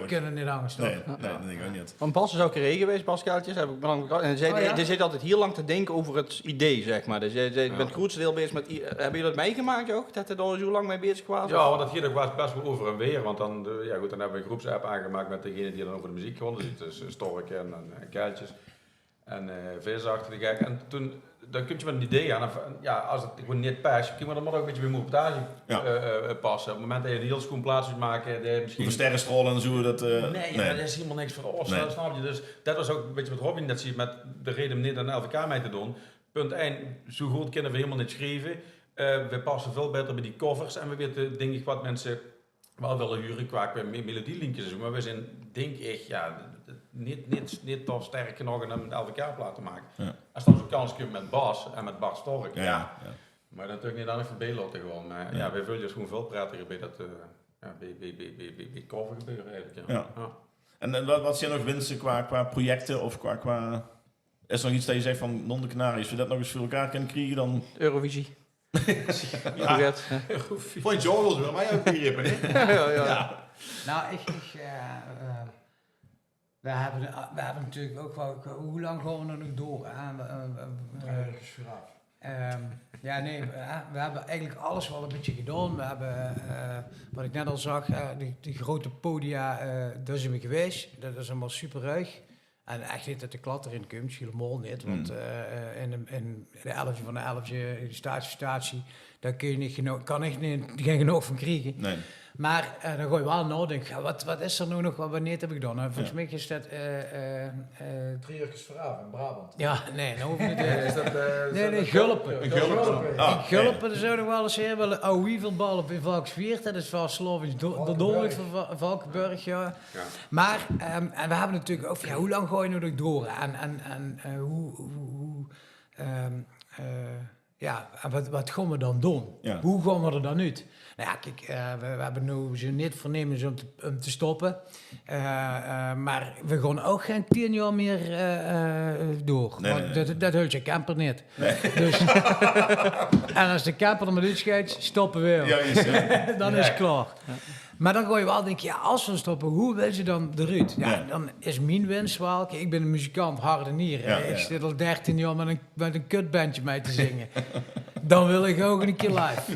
kunnen niet anders, toch? Nee, nee, dat denk ik ook niet. Want Bas is ook in Ree geweest, Bas Kuiltjes, heb ik belangrijk. En zei, die, die zit altijd heel lang te denken over het idee, zeg maar. Dus jij, jij bent het grootste deel bezig met, hebben jullie dat meegemaakt ook? Dat er daar zo lang mee bezig was? Ja, want dat ging ook best wel over en weer. Want dan, de, ja goed, dan hebben we een groepsapp aangemaakt met degene die dan over de muziek gewonnen zit. Dus, eh, Stork en, en, en Kuiltjes. En, eh, Vis achter de gek. En toen, dan kun je met een idee aan. En van, ja, als het gewoon niet past, kun je dan maar ook een beetje bij montage, eh, eh, passen. Op het moment dat je een heel schoon plaats moet maken, dat je misschien... Over sterrenstralen en zo, dat, eh, nee, dat is helemaal niks voor ons, dat snap je. Dus dat was ook een beetje wat Robin net zei, met de reden om niet aan L V K mee te doen. Punt één, zo goed kunnen we helemaal niet schrijven. Eh, we passen veel beter bij die covers en we weten, denk ik, wat mensen wel willen huren qua, qua me-, melodielinkjes en zo. Maar we zijn, denk ik, ja, niet, niet, niet toch sterk genoeg om een L V K-plaat te maken. Ja. Als dan zo'n kans komt met Bas en met Bart Stork. Ja, ja. Maar dan natuurlijk niet aan even bijloten gewoon. Maar ja, wij voelen ons gewoon veel prettiger bij dat, eh, ja, bij, bij, bij, bij, bij, bij het covergebeuren eigenlijk, ja. Ja. Ja. En, en wat, wat zijn nog wensen qua, qua projecten of qua, qua, is er nog iets dat je zegt van, non de Canaries, als we dat nog eens voor elkaar kunnen krijgen, dan... Eurovisie. Ja. Volgend jaar wel weer, maar ja, ook weer even, hè? Ja, ja. Ja. Nou, ik, ik, eh, eh, we hebben, we hebben natuurlijk ook wel, hoe lang gaan we er nog door, hè? We, eh, we, we, ehm, ja, nee, we, eh, we hebben eigenlijk alles wel een beetje gedaan. We hebben, eh, wat ik net al zag, eh, die, die grote podia, eh, daar zijn we geweest. Dat is allemaal super ruig. En echt niet dat de klad erin komt, helemaal niet. Want, eh, eh, in de, in de elfde van de elfde, in de statie, statie, daar kun je niet geno-, kan ik niet, geen genoeg van krijgen. Nee. Maar, eh, dan ga je wel nadenken, ja, wat, wat is er nou nog wat we niet hebben gedaan? En volgens mij is dat, eh, eh, eh, Drie uur vooraf in Brabant. Ja, nee, dan hoef ik niet. Nee, is dat, eh, nee, is dat nee, dat Gulpen. Gulpen? Gulpen. Ah, in Gulpen, nee. Daar zou ik nog wel eens heen willen. Oh, wieveelbal op in Valksweert, dat is vastelaovend do-, de Valkenburg. Dol van Va-, Valkenburg, ja. Ja. Maar, ehm, en we hebben natuurlijk ook van, ja, hoe lang ga je nou nog door? En, en, en, eh, hoe, hoe, hoe, ehm, eh, ja, en wat, wat gaan we dan doen? Ja. Hoe gaan we er dan uit? Nou ja, kijk, eh, we, we hebben nu zo niet voornemens om te, om te stoppen. Eh, eh, maar we gaan ook geen tien jaar meer, eh, eh, door. Nee, want nee, nee. Dat, dat hult je camper niet. Nee. Dus, en als de camper er maar uitscheidt, stoppen we weer. Ja, juist, ja. Dan is het klaar. Maar dan ga je wel denken, ja, als we stoppen, hoe wil je dan eruit? Ja, ja. Dan is mijn wens wel, kijk, ik ben een muzikant, hart en nieren. Ja, ja. Ik zit al dertien jaar met een, met een kutbandje mee te zingen. Dan wil ik ook een keer live.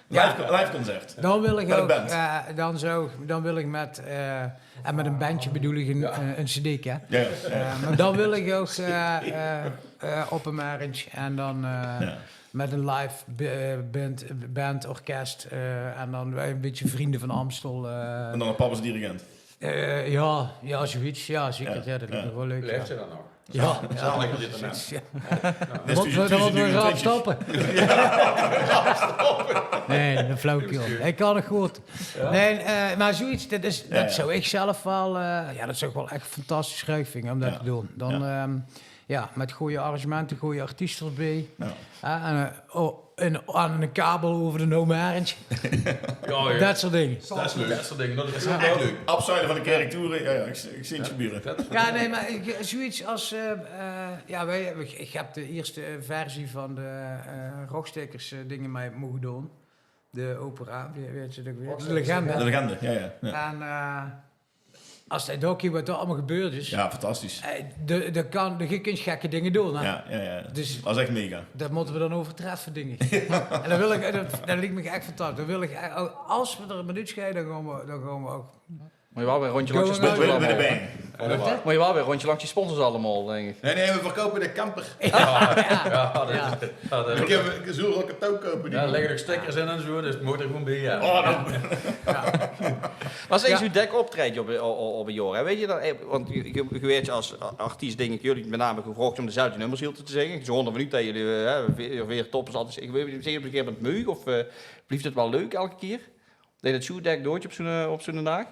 Ja. Live, live concert. Dan wil ik ook, eh, dan zou, dan wil ik met, eh, en met een bandje bedoel ik een, eh, een cd'tje. Ja, ja. Eh, maar dan wil ik ook, eh, eh, eh, op een marriage en dan, eh, met een live b-, eh, band, band, orkest, eh, en dan een beetje Vrienden van Amstel, eh. En dan een pap als dirigent. Eh, ja, ja, zoiets. Ja, zeker. Ja, ja, dat lijkt me wel leuk, ja. Leeft ze dan nog? Ja, ja, dat is, ja. Dan moeten we, dan moeten we rap stoppen. Nee, een flauwekul. Ik kan het goed. Ja? Nee, eh, maar zoiets, dat is, dat zou ik zelf wel, eh, ja, dat zou ik wel echt fantastisch leuk vinden om dat te doen. Dan, ehm, Ja, met goeie arrangemente, goeie artieste d'rbie. Ja. Ja, en, eh, oh, en aan 'ne kabel euver de Nomerentj. Ja, ja. Det soort dinger. Det is leuk. Det soort dinger. Det is echt leuk. Upside van de kerktoeren. Ja, ja, ik, ik zie het gebeuren. Ja, nee, maar ik, zoiets als, eh, eh, ja, wij, ik, ik heb de eerste, eh, versie van de, eh, Rogstaekers, eh, dinger mee mogen doen. De opera, wie, wie heet ze ook weer? De legende. De legende, ja, ja. Ja. En, eh, als je dao kiek wat dao allemaol gebeurd is. Ja, fantastisch. Eh, de, de kan, de, je kunt gekke dinger doen, hè? Ja, ja, ja. Dus was echt mega. Dat moeten we dan overtreffen, denk ik. En dan wil ik, dat, dat lijkt me echt fantastisch. Dan wil ik, eh, als we er een minuut scheiden, dan gaan we, dan gaan we ook. Moet je wel weer een rondje langs je sponsors allemaal. Moet je wel weer een rondje langs je sponsors allemaal, denk ik. Nee, nee, we verkopen de camper. Ja, ja, det, ja, det. Dan kunnen we zo'n rocket kopen. Ja, liggen nog stickers in en zo, dus het moet er gewoon bij, ja. Oh, dan. Maar als je zo dek optreedt op, op, op een jaar, hè, weet je dan, eh, want je, je, je weet je als artiest, denk ik, jullie met name gevraagd om dezelfde nummers heel te zingen. Zo'n van u tegen de, eh, hè, weer, weer toppers altijd. Ik weet niet, zijn je op een gegeven moment moe of, eh, blijft het wel leuk elke keer? Dat je dat zo dek doortje op zo'n, eh, op zo'n daag?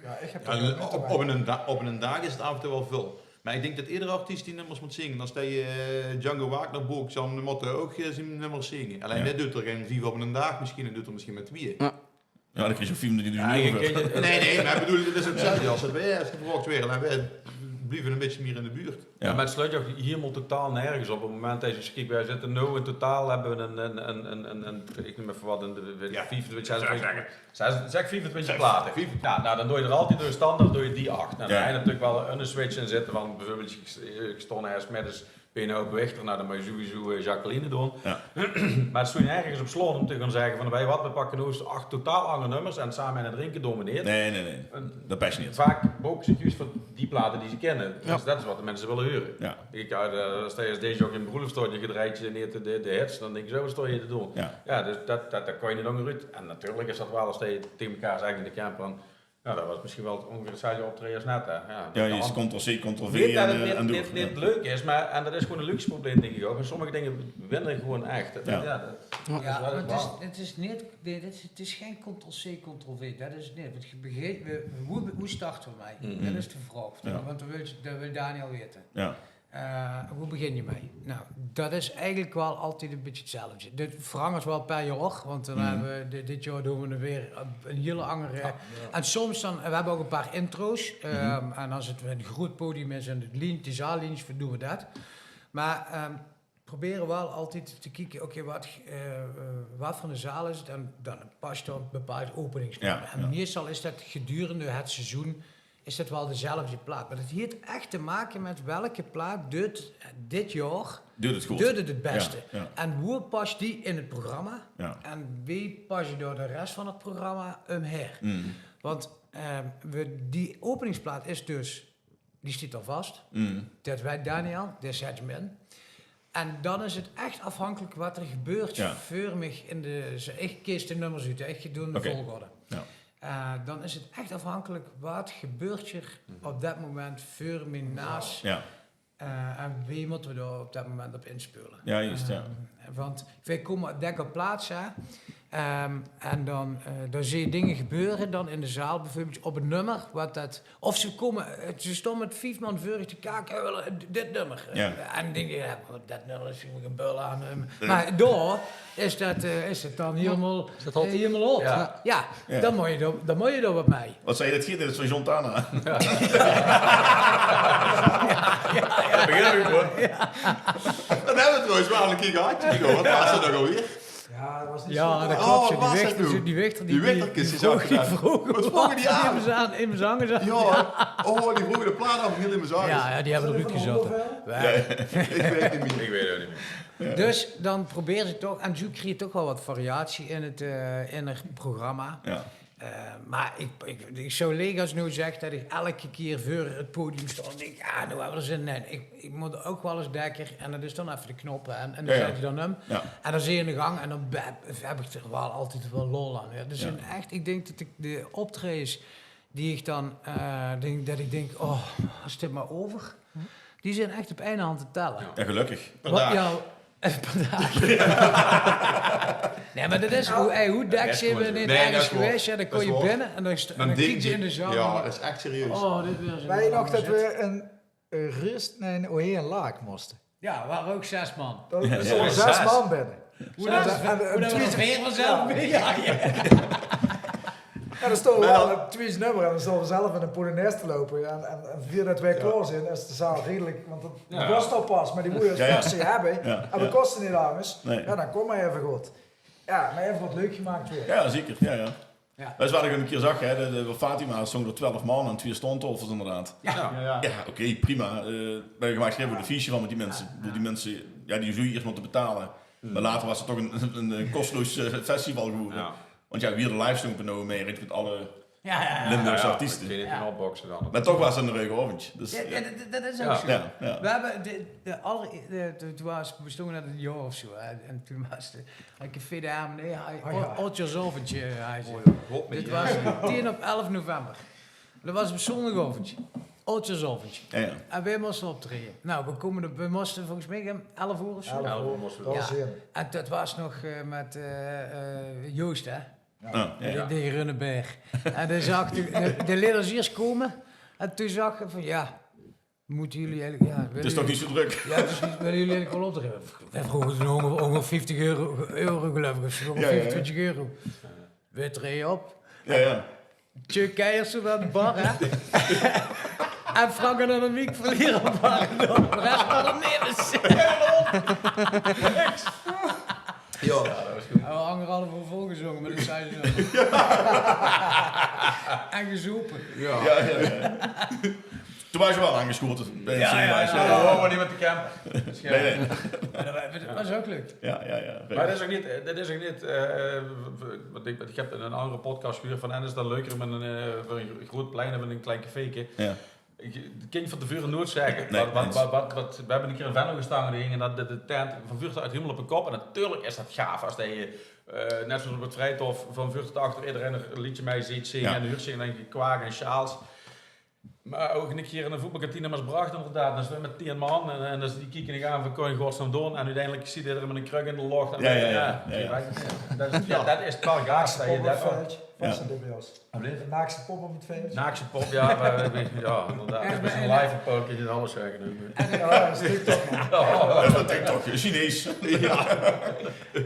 Ja, ik heb Ja, op, op, een da- op een daag is het af en toe wel veel. Maar ik denk dat iedere artiest die nummers moet zingen, als hij eh, Django Wagner boekt, dan moet hij ook eh, zijn nummers zingen. Alleen Ja. dit doet er geen vier op een daag misschien, en doet er misschien maar twee. Ja. Ja, dan krijg je vier minuten Ja, je euro. Kent het- Nee, nee, maar ik bedoel, dat is hetzelfde als het weer is gevraagd weer. En wij blijven een beetje meer in de buurt. Ja. Maar het sluit je ook helemaal totaal nergens op. Op het moment dat je schiet, wij zitten nu in totaal, hebben we een, een, een, een, een, een ik neem even wat, een, weet ik, Ja. vijfentwintig, zesentwintig, zes- zeg vijfentwintig platen. Vijf- Nou, nou, dan doe je er altijd door standaard, doe je die acht. Nou, Ja. dan heb je natuurlijk wel een switch in zitten van bijvoorbeeld, ik, ik stond ergens middags bij een hoop Wichter, nou, dan moet je sowieso eh, Jacqueline doen. Ja. Maar het stond nergens op sloot om te gaan zeggen van, weet je wat, we pakken nu eens acht totaal andere nummers en samen aan het drinken domineert. Nee, nee, nee. En Dat past niet. Vaak boeken ze juist voor die platen die ze kennen. Ja. Dus dat is wat de mensen willen huren. Ja. Ik, ja, de- als je als deze ook in beroep stort, je gedreigt je niet de, de hits, dan denk je zo, wat stond je te doen? Ja. Ja, dus dat, dat, dat kan je niet langer uit. En natuurlijk is dat wel als je tegen elkaar zegt in de camper van, nou, dat was misschien wel ongeveer hetzelfde optreden als net, hè. Ja, Ja, dat je kan. Ctrl-C, Ctrl-V Weet dat en, het eh, niet, en door. niet, niet Ja. leuk is, maar en dat is gewoon een luxe probleem, denk ik ook. En sommige dingen winnen gewoon echt. Dat, Ja. ja, dat, dat Ja, is wel maar het is, waar. Het is niet, nee, dit is, het is geen ctrl-c, ctrl-v. Dat is het niet. Want je begint, we, we, hoe, hoe starten we mee? Mhm. Dat is de vraag. Ja. Want dat wil, dat wil Daniel weten. Ja. Eh, hoe begin je mee? Nou, dat is eigenlijk wel altijd een beetje hetzelfde. Dit verandert wel per jaar, want dan Mhm. hebben we, dit, dit jaar doen we er weer een hele andere. Ja, ja. En soms dan, we hebben ook een paar intro's. Mhm. Ehm, en als het een groot podium is en het lient, die zaallintjes, doen we dat. Maar ehm, proberen wel altijd te kijken, oké, wat, eh, eh, wat voor een zaal is het? En dan past dan bepaald openingsnummer. Ja, En ja. meestal is dat gedurende het seizoen is dat wel dezelfde plaat. Maar dat heeft echt te maken met welke plaat duurt dit jaar Duurt het goed. duurt het het beste. Ja, ja. En hoe past die in het programma? Ja. En wie pas je door de rest van het programma omheen? Mm. Want ehm, we, die openingsplaat is dus, die staat al vast. Mm. Dat weet Daniel, die zet je hem in. En dan is het echt afhankelijk wat er gebeurt Ja. voor mij in de... Ik kies de nummers uit, hè. Ik doe de Oké. volgorde. Ja. Eh, dan is het echt afhankelijk wat gebeurt er Mhm. op dat moment voor mij naast. Ja. Eh, en wie moeten we daar op dat moment op inspelen? Ja, juist, ja. Ehm, want wij komen op dek op plaats, hè. Ehm, en dan, eh, dan zie je dingen gebeuren dan in de zaal, bijvoorbeeld op een nummer, wat dat Of ze komen, eh, ze stonden met vijf man veurig te kaken, "Eh, we willen dit nummer." Ja. En dan denk je, "Ja, dat nummer is gewoon een bul aan hem." Ja. Maar door is dat, eh, is het dan helemaal, Is dat hot? eh, helemaal hot. Ja. Ja, Ja. Dan moet je er, dan moet je er wat mee. Wat zei je dat gisteren? Dat is van John Tana. Ja. Ja, ja, ja. Dat begrijp ik, hoor. Ja. Dat hebben we trouwens wel een keer gehad, Chico. Wat was dat ook alweer? Ja, dat was niet Ja, zo dat klopt. Oh, wat Die was dat wichter, toen? Die wichter, die, Die die, wichterkes, die die vroeg, die vroegen wat wat vroegen die aan? In mijn zang, in mijn zang. Ja, oh, die vroegen de plaat af en heel in mijn zang. Ja, ja, die hebben er ook gezoten. Ja, ik weet het niet meer. Ik weet het ook niet meer. Dus dan probeer ze toch, en zo krijg je toch wel wat variatie in het, eh, in het programma. Ja. Eh, maar ik, ik, ik zou liegen als ik nou zeg dat ik elke keer voor het podium stond en denk, ja, nou hebben we er zin in. Nee, ik, ik moet ook wel eens dekker en dat is dan even de knoppen en, en dan Ja, ja. zet je dan hem. Ja. En dan zit je in de gang en dan be- heb ik er wel altijd wel lol aan. Ja. Dus Ja. in echt, ik denk dat ik de optredens die ik dan, eh, denk, dat ik denk, oh, als dit maar over. Die zijn echt op één hand te tellen. Ja, gelukkig. Per Wat- dag. Ja, per dag. Nee, maar dat is hoe, hey, hoe dek zijn we niet ergens geweest? Ja, dan kom je binnen en dan, st- en dan kijk je in de zaal. Ja, dat is echt serieus. Oh, dit weer Wij nog dat we een eh, Rust, nee, nee, oh, hie in Laak moste. Ja, we waren ook zes man. Dao, ja, dao stonden zes man binne. Hoe dat, en, en, en hoe dat Twies, veer vanzelf, ja, ja. Ja, dao stonden we wel, Twies nummer, en dan stonden we zelf in de polonaise te lopen. En, en, en veer dat wij klaor zien, is de zaal redelijk, want dat was al pas, maar die moesten we eerst hebben. En we kosten niet anders. Nee. Ja, dan kom maar even goed. Ja, maar even wat leuk gemaakt weer. Ja, zeker. Ja, ja. Ja. Dat is wat ik een keer zag, hè, de, de Fatima zong door twelf man en twee staantafels inderdaad. Ja. Ja, ja. Ja, oké, prima. Eh, maar je maakt geen voor de feestje van met die mensen. Ik bedoel, die mensen, ja, die zul je eerst moeten betalen. Maar later was het toch een, een, een kosteloos, eh, festival geworden. Ja. Want ja, wie de live stond op een mee, met alle Limburgse artiesten. Ik weet niet of je opboksen dan. Maar toch was het een leuke avondje. Dus, ja, ja, dat, dat is ook zo. Ja, ja. We hebben de, de aller, de, de, toen was, bestonden net een jaar of zo. Hè, en toen was de, Café de Harmonie, hij, oh, ja. Oudjaarsavondje, hij zei. Oh, ja, god, dit was tien op elf november. Dat was op zondagovendje. Oudjaarsavondje. Ja, ja. En wij moesten optreden. Nou, we komen op, we moesten volgens mij om elf uur of zo. Elf uur moesten we. Ja. En dat was nog, eh, met, eh, eh, Joost, hè? Ja. De, de Runneberg. En hij zag, de, de, de leiders eerst komen. En toen zag hij van, ja, moeten jullie eigenlijk, ja, het is toch niet zo druk? Ja, het is niet, willen jullie eigenlijk wel optreden? We vroegen toen ongeveer, ongeveer vijftig euro, euro, geloof ik, of zo, ja, ja, vijfentwintig euro. We treden op. Ja, ja. Chuck Keijers stond aan de bar, hè? En Frank en Annemiek verlieren op bar. De rest van de nemen. Ja, dat was goed. En we anderhalf uur volgezongen met een saxofoon. En gezopen. Ja. Ja, ja, ja. Toen was je wel aangeschoten. Ja, ja, ja. Ja, we hoeven niet meer te campen. Nee, nee. Maar dat wa-, dat was ook leuk. Ja, ja, ja. Maar dat is ook niet, dat is ook niet, eh, wat ik, wat ik heb in een andere podcast gehuurd van, en is dat leuker met een, eh, voor een gro-, groot plein of een klein cafeeke. Ja. Je, je kunt van tevoren nooit zeggen. Nee, wat, wat, wat, wat, wat, we hebben een keer in Venlo gestaan, die gingen dat, de, de tent van vuur tot achter helemaal op de kop. En natuurlijk is dat gaaf als dat je, eh, net zoals op het Vrijthof, van vuur tot achter iedereen een liedje mee ziet zingen en huurt zingen en gekwaak en sjaals. Maar ook een keer in een voetbalkantine in Maasbracht inderdaad. Dat is weer met tien man en, en dat is, die kieken niet aan van: "Kon je godsnaam doen?" En uiteindelijk ziet iedereen met een kruk in de locht. En ja, ja, ja, ja, ja. Dat is, ja, dat is wel gaaf. Naakse pop op het veld. Wat is dat bij ons? Naakse pop op het veld. Naakse pop, ja, maar we, we, ja, inderdaad. En, en, en, en, ja, dat is TikTok, man. Ja, dat is TikTok, Chinees. Ja.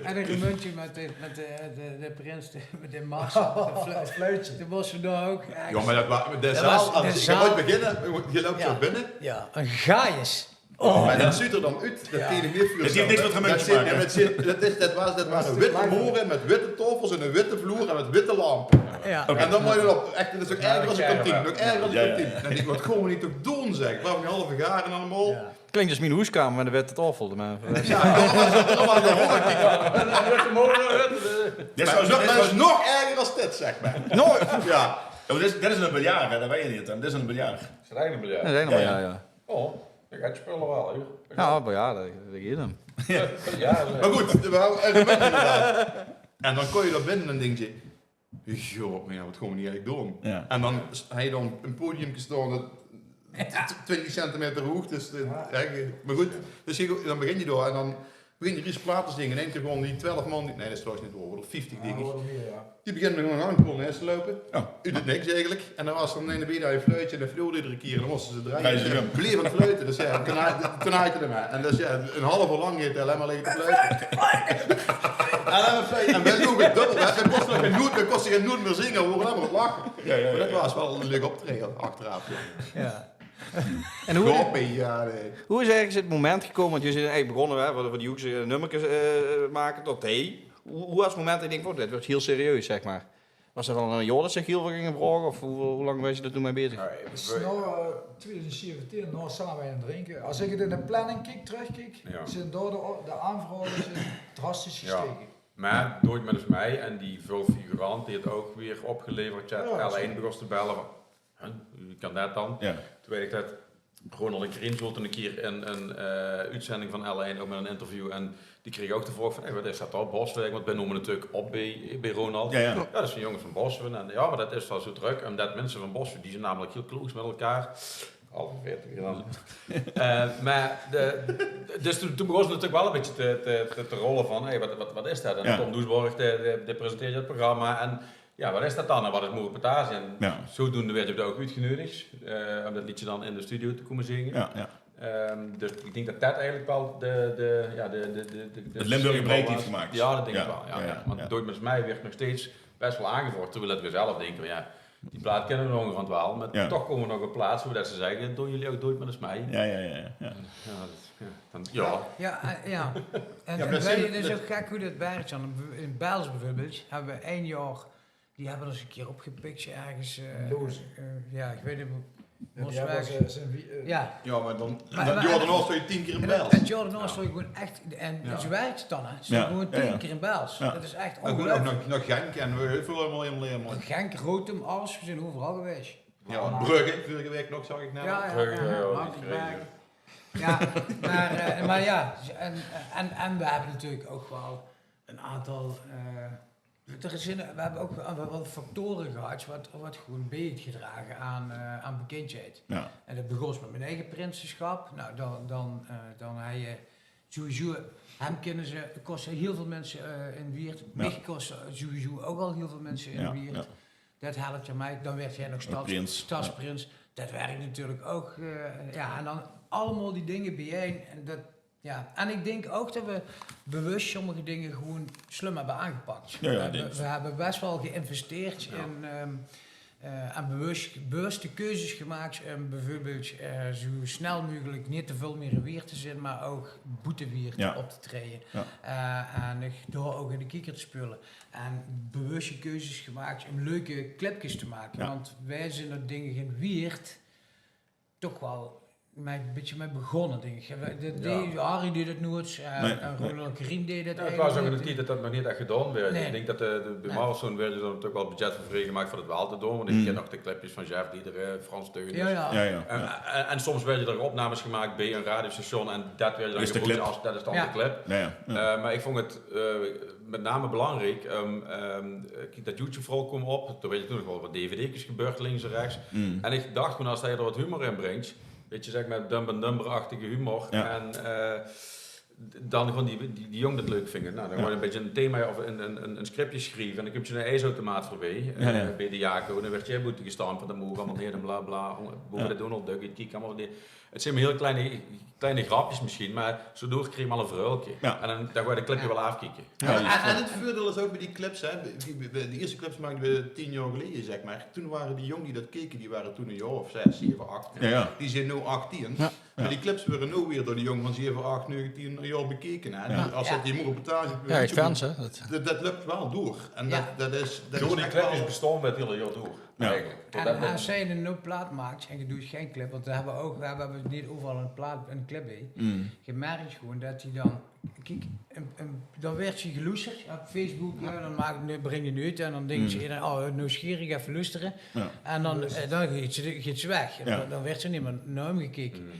En een gemuntje met de, met de, de, de prins, de, met de mars, oh, het fluitje. De mos vandaag ook. Ja, maar dat wa-, de zaal, als je moet beginnen, je loopt zo binnen. Ja, een gaaiers. Oh, maar dat zuut er dan oet, dat die er niet voor. Het heeft niks met gemeente te maken. Dat is, dat waren witte moren met witte tafels en een witte vloer en met witte lampen. Ja. En dan moet je op, echt, dat is ook erger als een kantine. Nog erger als een kantine. En ik: "Wat gaan we niet toch doen, zeg? We hebben een halve garen allemaal." Ja. Klinkt als mijn hoeskamer met een witte tafel. Maar ja, dat is allemaal de horeca. En dan wordt de molen, dat is nog erger als dit, zeg maar. Nooit. Ja. Ja, maar dit is, dit is een biljart, hè, dat weet je niet. Dit is een biljart. Is het eigenlijk een biljart? Ja, ja. Oh, ik had je spullen wel, joh. Ja, maar ja, dat, dat geeft hem. Ja. Ja, maar goed, we hadden een gemeente inderdaad. En dan kon je daar binnen en denk je: "Joh, maar ja, wat gaan we hier eigenlijk doen?" Ja. En dan s-, hij dan een podium staan dat t-, twintig centimeter hoog, dus de, hè, maar goed, dus je, dan begin je door en dan begin je Ries Platers dingen. In één keer gewoon die twelf man, die, nee, dat is trouwens niet door, of vijftig dingen. Die beginnen gewoon aan gewoon eens te lopen. Ja. U doet niks eigenlijk. En dan was er dan een bij die fluitje en dan fluitde iedere keer. En dan moesten ze draaien. Bleef aan het fluiten. Dus ja, toen haaide hem. En dus ja, een half uur lang heeft hij alleen maar liggen te fluiten. En dan fluiten. En wij logen dubbel. Wij kosten geen noot, wij kosten geen noot meer zingen. We horen alleen maar het lachen. Ja, ja, ja. Maar dat was wel een leuk optreden achteraf. Ja. En hoe, hoe is ergens het moment gekomen, want je bent eigenlijk begonnen, hè, voor de, voor die hoekse nummertjes, eh, maken, tot hey. Hoe, hoe was het moment dat je denkt: "Oh, dit wordt heel serieus", zeg maar? Was er dan een jaar dat zich heel veel ging vragen, of hoe, hoe lang was je er toen mee bezig? Ja, het is nog, eh, twintig zeventien, nog samen aan het drinken. Als ik het in de planning kiek, terugkiek, zijn door de, de aanvragen zijn drastisch gestegen. Maar door met mij en die veel figurant die het ook weer opgeleverd, ja, L één begon te bellen van: "Huh, wie kan dat dan?" Ja. Toen weet ik dat Ronald en Krien zoten een keer in een, eh, uitzending van L één, ook met een interview. En die kregen ook de vraag van: "Hey, wat is dat dan, Boswijk?" Want wij noemen natuurlijk op bij, bij Ronald. Ja, ja. Ja, dat is een jongen van Boswijk. En ja, maar dat is wel zo druk, omdat mensen van Boswijk, die zijn namelijk heel close met elkaar. Halverwege dan. Eh, maar de, dus toen, toen begon ze natuurlijk wel een beetje te, te, te, te rollen van: "Hey, wat, wat, wat is dat?" En Tom Doesborg, de, de, de presenteerde het programma. En Ja, wat is dat dan en wat is moeë reportage? En zodoende werd ik d'r ook oetgeneudigd, eh, om dat liedje dan in de studio te komen zingen. Ja, ja. Ehm, dus ik denk dat dat eigenlijk wel de, de, ja, de, de, de, de, de... Het Limburger breed heeft gemaakt. Ja, dat denk ik wel. Ja, ja, ja. Want Dooit met Smij werd nog steeds best wel aangevraagd, terwijl dat we zelf denken, ja, die plaat kennen we nog van het wel, maar toch komen we nog op plaatsen waar dat ze zeggen, doen jullie ook Dooit met Smij? Ja, ja, ja, ja. Ja, dat, ja, dan, ja. Ja, eh, ja. En, en weet je, het is ook gek hoe dat werkt, Jan. In Bels bijvoorbeeld hebben we één jaar Die hebben ons een keer opgepikt ergens. Eh, ja, ik weet niet. Ja, die hebben ons, eh, zijn vi-, eh, ja. Ja, maar dan, maar, maar, het jaar daarna stond je tien keer in Bels. Het jaar daarna stond je gewoon echt, en zo werkt het dan, hè. Ze stonden gewoon tien keer in Bels. Dat is echt ongelooflijk. Maar goed, ook nog, nog Genk en we heel veel allemaal in Leermond. Genk, Rotem, alles, we zijn overal geweest. Ja, Brugge, vorige week nog, zag ik net. Ja, ja, ja, ja, ja, maar, eh, maar ja, en, en, en we hebben natuurlijk ook wel een aantal, eh, er is in, we hebben ook wel, wel factoren gehad wat, wat gewoon bij het gedragen aan, eh, aan bekendheid. Ja. En dat begon met mijn eigen prinsesschap. Nou, dan, dan, eh, dan heb je sowieso, hem kennen ze, kostte heel veel mensen, eh, in Wieërt. Ja. Mich kostte sowieso ook al heel veel mensen in Wieërt. Ja. Dat helpt je mij. Dan werd jij nog stadsprins. Dat werkt natuurlijk ook. Eh, ja, en dan allemaal die dingen bijeen. En dat, ja, en ik denk ook dat we bewust sommige dingen gewoon slim hebben aangepakt. Ja, ja, we, we hebben best wel geïnvesteerd in, ehm, eh, en bewust, bewuste keuzes gemaakt. En bijvoorbeeld, eh, zo snel mogelijk niet te veel meer in Wieërt te zijn, maar ook boete Wieërt op te treden. Ja. Eh, en ik door ook in de kieker te spelen. En bewuste keuzes gemaakt om leuke clipjes te maken. Ja. Want wij zijn dat ding in Wieërt toch wel met, een beetje mee begonnen, denk ik. De, de, Harry deed het nooit, eh, en Ronald Green deed het eigenlijk nooit. Ja, het was ook in de tijd dat dat nog niet echt gedaan werd. Nee. Ik denk dat de, de, bij Milestone werd er dan natuurlijk wel budget voor vrijgemaakt voor het wel te doen. Want ik ken nog de clipjes van Jeff Diederen, Frans Theunisz. Ja, ja. Ja, ja. En, en, en soms werden er opnames gemaakt bij een radiostation en dat werd dan gebruikt als, dat is dan de clip. Ja, ja. Eh, maar ik vond het, eh, met name belangrijk, ehm, ehm, eh, kiek, dat YouTube vooral kwam op. Toen werd er toen nog wel wat dvd'kes gebeurd, links en rechts. En ik dacht gewoon, als hij er wat humor in brengt, weet je, zeg maar, Dumb and Dumber-achtige humor. Ja. En, eh, d-, dan gewoon die, die, die jong dat leuk vinden. Nou, dan gewoon een beetje een thema of een, een, een, een scriptje schrijven. En dan komt je een ijsautomaat voorbij, eh, bij de Jaco. Dan werd jij boete gestampt, want dan mogen we allemaal neer en bla bla. Boven de Donald Duck, ik kiek allemaal die Het zijn maar heel kleine, kleine grapjes misschien, maar zo door kreeg je al een verhaaltje. Ja. En dan, dan ga je de clipje wel afkieken. Ja, en, en het voordeel is ook bij die clips, hè, die, die, de eerste clips maakten we tien jaar geleden, zeg maar. Toen waren die jong die dat keken, die waren toen een jaar of zes, zeven, acht. Ja, ja. Die zijn nu achttien. Ja. Maar die clips worden nu weer door die jong van zeven, acht, negen, tien jaar bekeken, hè. Ja. Als dat die moeë reportage... Ja, ik vind ze. Dat, dat loopt wel door. En dat, dat is, dat door die clipjes bestaan we het hele jaar door. Ja. Eigenlijk. En als zij een plaat maakt en je doet geen clip, want daar hebben we ook, we hebben niet overal een plaat, een clip bij. Je merkt gewoon dat die dan, kijk, een, een, dan werd ze geloesterd op Facebook, ja, dan maak, breng je het uit en dan denkt ze, oh, nieuwsgierig, even loesteren. Ja. En dan, eh, dan gaat ze, gaat ze weg. En dan, dan werd ze niet meer naar hem gekeken.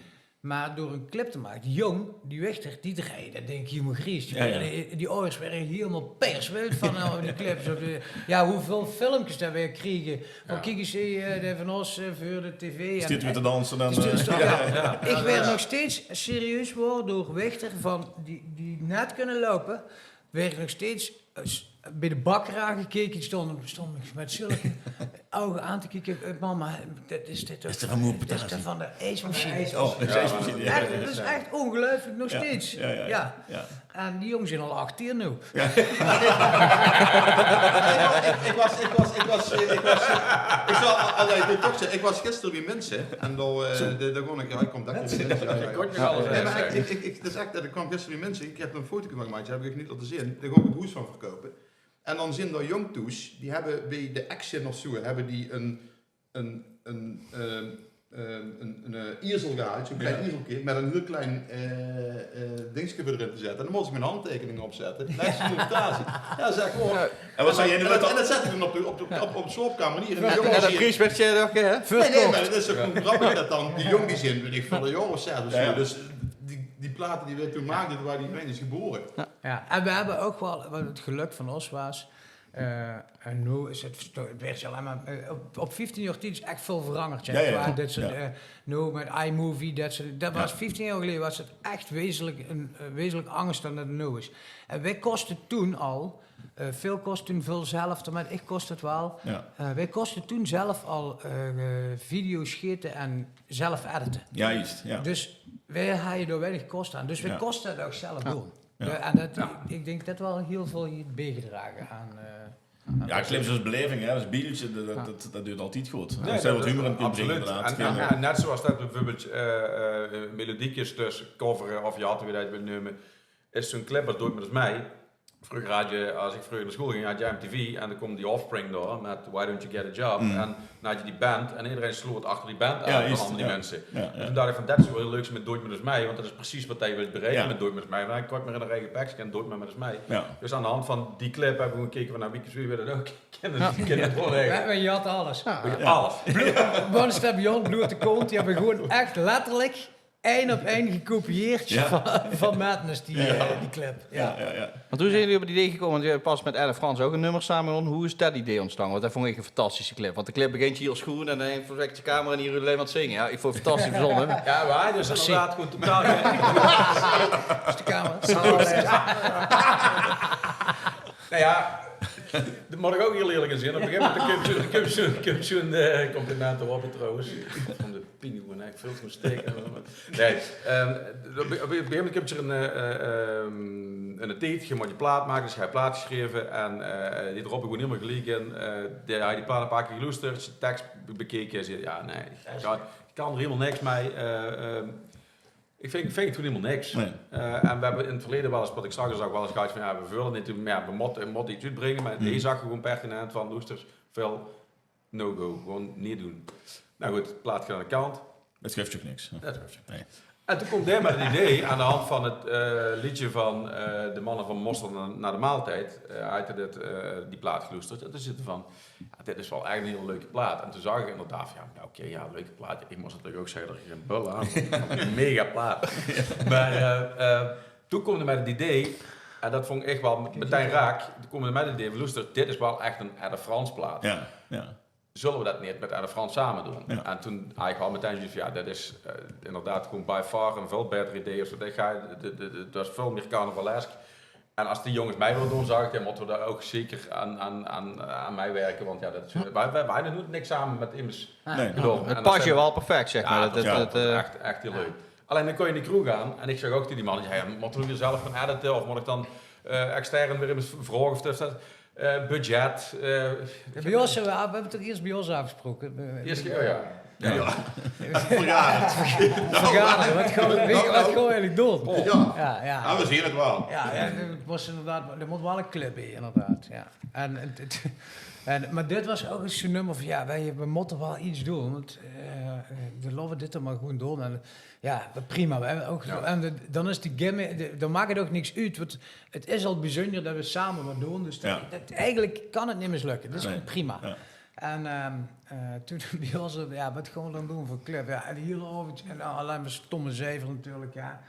Maar door een clip te maken, die jong, die Wichter, die draaide, dat denk ik, helemaal gries. Die, die ouders werden helemaal perswild van, eh, die clips. Op de, ja, hoeveel filmpjes dat we kregen. Van, kijk eens, eh, de Van Os, eh, voor de tv. Stond weer te dansen dan, eh. Ja. Ik werd nog steeds serieus waor door Wichter van, die, die net kunnen lopen. Werd ik nog steeds, eh, bij de bakker aangekeken. Ik stond, stond ik met zulke ogen aan te kijken. Eh, mama, dat is dit toch... Is dat van moe Patassi? Is dat van de ijsmachine? Oh, de ijsmachine, ja. Echt, dat is echt ongelooflijk, nog steeds. Ja, ja, ja. En die jongens zijn al achttien nu. Ja. Ik, ik was, ik was, ik was, eh, ik was, eh, ik zal, allee, ik moet toch zeggen, ik was gisteren bij mensen. En dan, eh, de, de, gewoon, ik, ja, ik kom daar niet in. Ja, ja. Nee, maar ik, ik, ik, het is echt, ik kwam gisteren bij mensen. Ik heb een foto gemaakt, die heb ik niet laten zien. Daar ga ik het hoes van verkopen. En dan zien er jong toes, die hebben bij de Action of zo, hebben die een, een, een, ehm, ehm, een, een, eh, iezel gehaald, zo'n klein iezelke, met een heel klein, eh, eh, dingetje voor erin te zetten. En dan moest ik mijn handtekening opzetten. Lijst van de reputatie. Ja, zeg gewoon. Ja. En wat zei jij nu? En dat, en dat zet ik dan op de, op de, op, op de slaapkamer hier. En die jongens hier... Pries werd je nog, hè? Nee, nee, maar dat is ook gewoon grappig dat dan die jong die zin, weet ik, van de jong of zes of zo. Ja, ja. Dus die, die platen die we toen maakten, toen waren die nog niet eens geboren. Ja. Ja, en we hebben ook wel, wat het geluk van ons was, Eh, en noe is 't, 't weurt allein mer, eh, op, op vieftien jaor tied is ech väöl verangerd, hè. Ja, ja, qua ja. Det soort, eh, noe mit iMovie, det soort, det waas vieftien jaor geleje waas 't ech wezenlik, ein, eh, wezenlik angers dan det 't noe is. En weej koste toen al, eh, Phil kos toen väöl zelf, tenminste, ich kos 't waal. Ja. Eh, weej koste toen zelf al, eh, video's sjete en zelf edite. Juist, ja. Dus weej haje dao weinig koste aan. Dus weej koste 't ouch zelf doon. Ja. De, en det, ich, ich dink det waal hieël väöl haet biegedrage aan, eh, aan Ja, clips is beleving, hè. Is beeldje, det, det, det, det duurt altied good. Nae, det, humor in kint bringe, absoluut. En, en, en net zoeas det beveurbeeld, eh, eh, melodiekes dus covere of jaote, wie det je 't wilt neume, is zoe'n clip as Doe 't mer ins mei. Vreuger haaj je, as ich vreuger nao school ging, haaj je M T V en dan koom die Offspring door mit Why Don't You Get a Job. En dan haaj je die band en ederein sloot achter die band aan, van al die minse. Ja, ja. En toen dach ich van, det is waal hieël leuk mit Doe 't mer ins mei, want det is precies waat je wilt bereike mit Doe 't mer ins mei. Dan haaj je kort mer in ein eige pekske en Doe 't mer ins mei. Ja. Dus aan de hand van die clip hebbe we gewoon gekeke van, noe, wie, wie wilt det ouch? Kinne, kinne we 't gewoon eigelik? Weej, weej jatte alles. Alles. Once Upon a Time, Bloed de Kont, die hebbe we gewoon ech letterlik ein op ein gekopieerd van, van Madness, die, eh, die clip. Ja. Ja, ja, ja. Want wie zeen jullie op 't idee gekómme? Want jullie hebbe pas mit Air France ouch ein nummer same gedaon. Wie is det idee óntstange? Want det vónd ich ein fantastische clip. Want de clip begint hieël schoeën en dan vertrekt de camera en hie allein mer zinge. Ja, ich vónd 't fantastisch verzónne. Ja, waor, dus inderdaad gewoon totaal. Is de camera. Noe ja, det mót ich ouch hieël ieërlik in zeen. Op ein gegaeve moment kump zoe'n, kump zoe'n, kump zoe'n, eh, compliment d'rop trouwens. Van de Pinguïn, hè, ich vul 't gewoon steek. Nae, ehm, op, op, op ein gegaeve moment kump d'r ein, eh, eh, ehm, ein tied, je mót je plaat make, dus hae haet ein plaat gesjreve en, eh, die Rob gewoon hieëlemaol geliek in. Eh, dae haaj die plaat ein paar kieër geloesterd, de teks be-, bekeke en zag, ja, nae, ich kan, ich kan d'r hieëlemaol niks mei. Eh, ehm, ich vinj, ich vinj 't gewoon hieëlemaol niks. Nae. Eh, en we hebbe in 't verleje waal ins, waat ich straks al zag, waal ins gehad van, ja, we veulle 't neet, mer ja, we mótte, we mótte get oetbringe, mer dae zag gewoon pertinent van, loester, Phil, no go, gewoon neet doon. Noe good, plaat gaon aan de kant. Det guf ouch niks, hè? Det guf ouch niks. Nae. En toen kump dae mit 't idee aan de hand van 't, eh, leedje van, eh, de manne van Mosterd nao, nao de Maaltijd. Eh, haaj hae det, eh, die plaat geloesterd. En toen zag 'r van, ja, dit is waal ech ein hieël leuke plaat. En toen zag ich inderdaad van, ja, oké, ja, leuke plaat. Ich mós natuurlik ouch zègke det ich gein bul aan vónd. Mega plaat. Mer, eh, eh, toen kump 'r mit 't idee, en det vónd ich ech waal metein raak, toen kump 'r mit 't idee van, loester, dit is waal ech ein Air France plaat. Ja, ja. Zulle we det neet mit Air France same doon? Ja. En toen haaj ich waal metein zoeget van, ja, det is, eh, inderdaad gewoon by far ein väöl baeter idee es waat ich haaj. De, de, de, det is väöl mieër carnavalesk. En es die jónges mei wille doon, zag ich, dan mótte we dao ouch zeker aan, aan, aan, aan meiwirke. Want ja, det is, we, we, we hadde nog noeit niks same mit emes gedaon. Nae. En det paste waal perfect, zeg mer. Ja, det, det, det, eh, ech, ech hieël leuk. Allein dan kóms se in de kroeg aan en ich zag ouch taenge die man, ja, mót ich noe zelf gaon edite of mót ich dan, eh, extern weer emes vraoge of det, eh, budget, eh, Ja, bie ós, eh, we hebbe toch ieërst bie ós aafgesproke. Ieërst, oh ja. Ja. Vergaderd. Vergaderen, waat gaon we, waat gaon we eigelik doon? Ja. Ja, ja. Ja, we zeen 't waal. Ja, ja, 't mós inderdaad, d'r mót waal ein clip bie, inderdaad. Ja. En, en, en, mer dit waas ouch ins zoe'n nummer van, ja, weej, we mótte waal get doon, want, eh, eh, laote we dit dan mer gewoon doon. En ja, det, prima. En ouch, ja, en de, dan is de gimmick, de, dan maak 't ouch niks oet, want 't is al bezunjer det we same waat doon. Dus det, det, eigelik kan 't neet mislökke. Det is gewoon prima. Ja. En, ehm, eh, toen bie ós, ja, waat gaon we dan doon veur clip? Ja, en de hieële aovend, en allein mer stomme zeiver natuurlik, ja.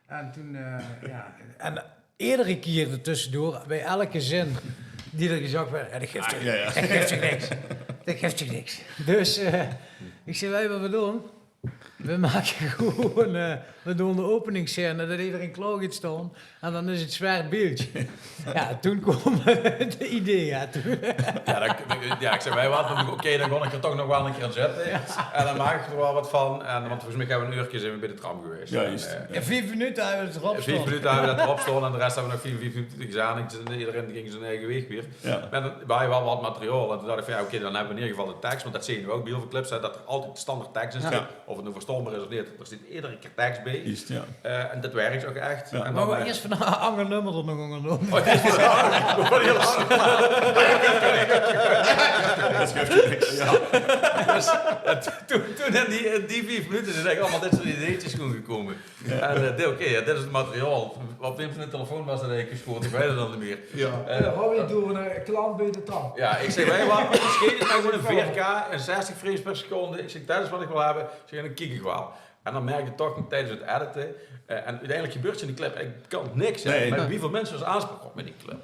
En toen, eh, ja, en eder kieër d'r tössedoor, bie eder zin die d'r gezag woort, ja, det guf toch, det guf toch niks. Det guf toch niks. Dus, eh, ich zag, weej, waat we doon? We make gewoon, eh, we doon de openingsscène, det ederein klaor geit staon. En dan is 't zwart beeldje. Ja, toen kaom 't idee, ja, toen. Ja, det, ja, ich zag, weej, waat, oké, dan gaon ich d'r toch nog waal ein kieër zitte. Ja. En dan maak ich d'r waal waat van. En, want volges mich höbbe we ein uurke zeen we bie de tram gewaes. Ja, juist. En, eh, in vief minute hadde we 't d'rop staon. In vief minute hadde we det d'rop staon en de res höbbe we nog veer, vief minute gezaen. En ederein ging zien eige waeg weer. Ja. Mer dan, we hadde waal waat materiaal. En toen dach ich van, ja, oké, dan höbbe we in eder geval de teks. Want det zeen we ouch bie hieël väöl clips, hè, det d'r altied standaard teks in zit. Ja. Of 't noe verstaonbaar is of neet, d'r zit eder kieër teks bie. Juist, ja. Eh, en det wirk ouch ech. Ja. En mer dan, we eh, ieërst van ein anger nummer d'r nog ónger doon. Oh, det is waal, waal hieël lang. Det guf niks. Ja. Dus, eh, toen, toen in die, in die vief minute zeen eigelik allemaol dit soort ideetjes gewoon gekómme. Ja. En, eh, dit, oké, ja, dit is 't materiaal. Op ein van de telefoon waas det eigelik gesjote, ich weit 't al neet mieër. Ja. Eh, Robbie, doon we ein klant bie de tram. Ja, ich zag, weej, waat, mesjien is 't mer gewoon ein veer K en zestig frames per seconde. Ich zag, det is waat ich wil höbbe. Ich zag, dan kiek ich waal. En dan merk je toch tijdens het editen, eh, en uiteindelijk gebeurt in die clip, ik kan niks, hè, maar wie veel mensen ons aanspreken: "Oh, met die clip."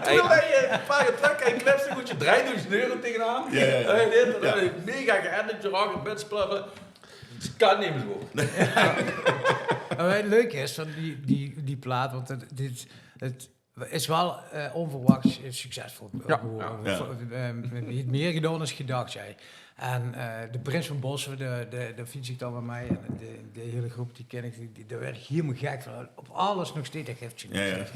Terwijl je een paar jaar terug in clips, dan moet je drie duizend euro tegenaan. Ja, ja, ja. En dit, en mega geëdit, je raakt het met spullen. Het kan niet meer zo. En wat leuk is van die, die, die plaat, want het, dit, het is wel eh, onverwachts eh, succesvol geworden. Eh, het meer gedaan is gedacht, zei. En eh, de Prins van Bossen, de, de, de fiets ik dan met mij. En de, de hele groep, die ken ik, die, die, daar werd ik helemaal gek van. Op alles nog steeds, dat geeft je niks.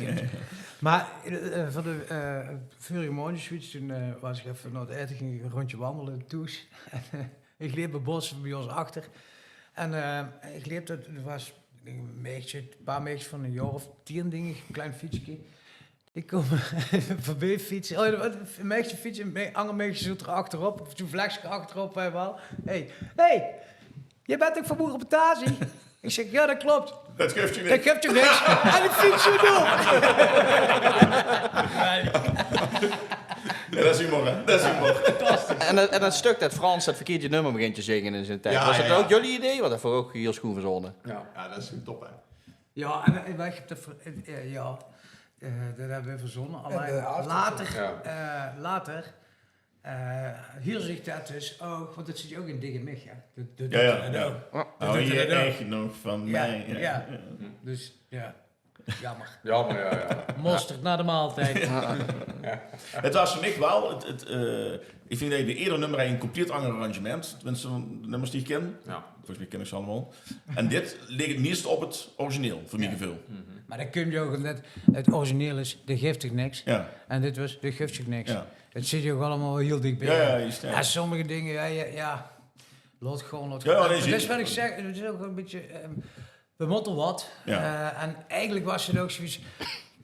Maar eh, van de eh, vorige maand, zoiets, toen eh, was ik even naar het eten, ging ik een rondje wandelen, toen. Ik leep bij Bossen bij ons achter. En eh, ik leep, dat er was een meisje, een paar meisjes van een jaar of tien, denk ik, een klein fietsje. Ik kom voorbij fietsen. Oh, een meisje fietsen, een ander meisje zit er achterop, of zo'n vlekske achterop, hij wel. Hey, hey, je bent ook van Boerenplantage? Ik zeg: "Ja, dat klopt." "Dat geeft je niks." "Dat geeft je niks." En ik fiets zo door. Ja, dat is humor, hè? Dat is humor. En, dat- en dat stuk dat Frans dat verkeerde nummer begint te zingen in zijn tekst. Ja, was dat ja. ook jullie idee? Want dat vond ik ook heel schoen verzonnen. Ja, dat is top, hè? Ja, en, en wij hebben dat ver- eh, ja, eh, dat hebben we verzonnen. Alleen later, ja. eh, later eh, hier zit dat dus ook, want dat zit je ook in Dikke Mich, hè? Dat, dat, ja, ja, ja. Oh, je echt nog van mij. Ja, ja. Dus ja. Jammer. Jammer, ja, ja. Mosterd na de maaltijd. Het was voor mij wel, het, het, uh, ik vind dat je de eerdere nummer een compleet ander arrangement, tenminste van de nummers die ik ken. Ja. Volgens mij ken ik ze allemaal. En dit leek het meest op het origineel, voor mijn gevoel. Maar dat kun je ook omdat het origineel is, de giftig niks. Ja. En dit was de giftig niks. Ja. Het zit je ook allemaal heel dichtbij. Ja, ja, ja. Sommige dingen, ja, ja, ja. Laat gewoon, laat gewoon. Ja, nee, dat is wat ik zeg, het is ook een beetje... Um, we moeten wat. Ja. Uh, en eigenlijk was het ook zoiets...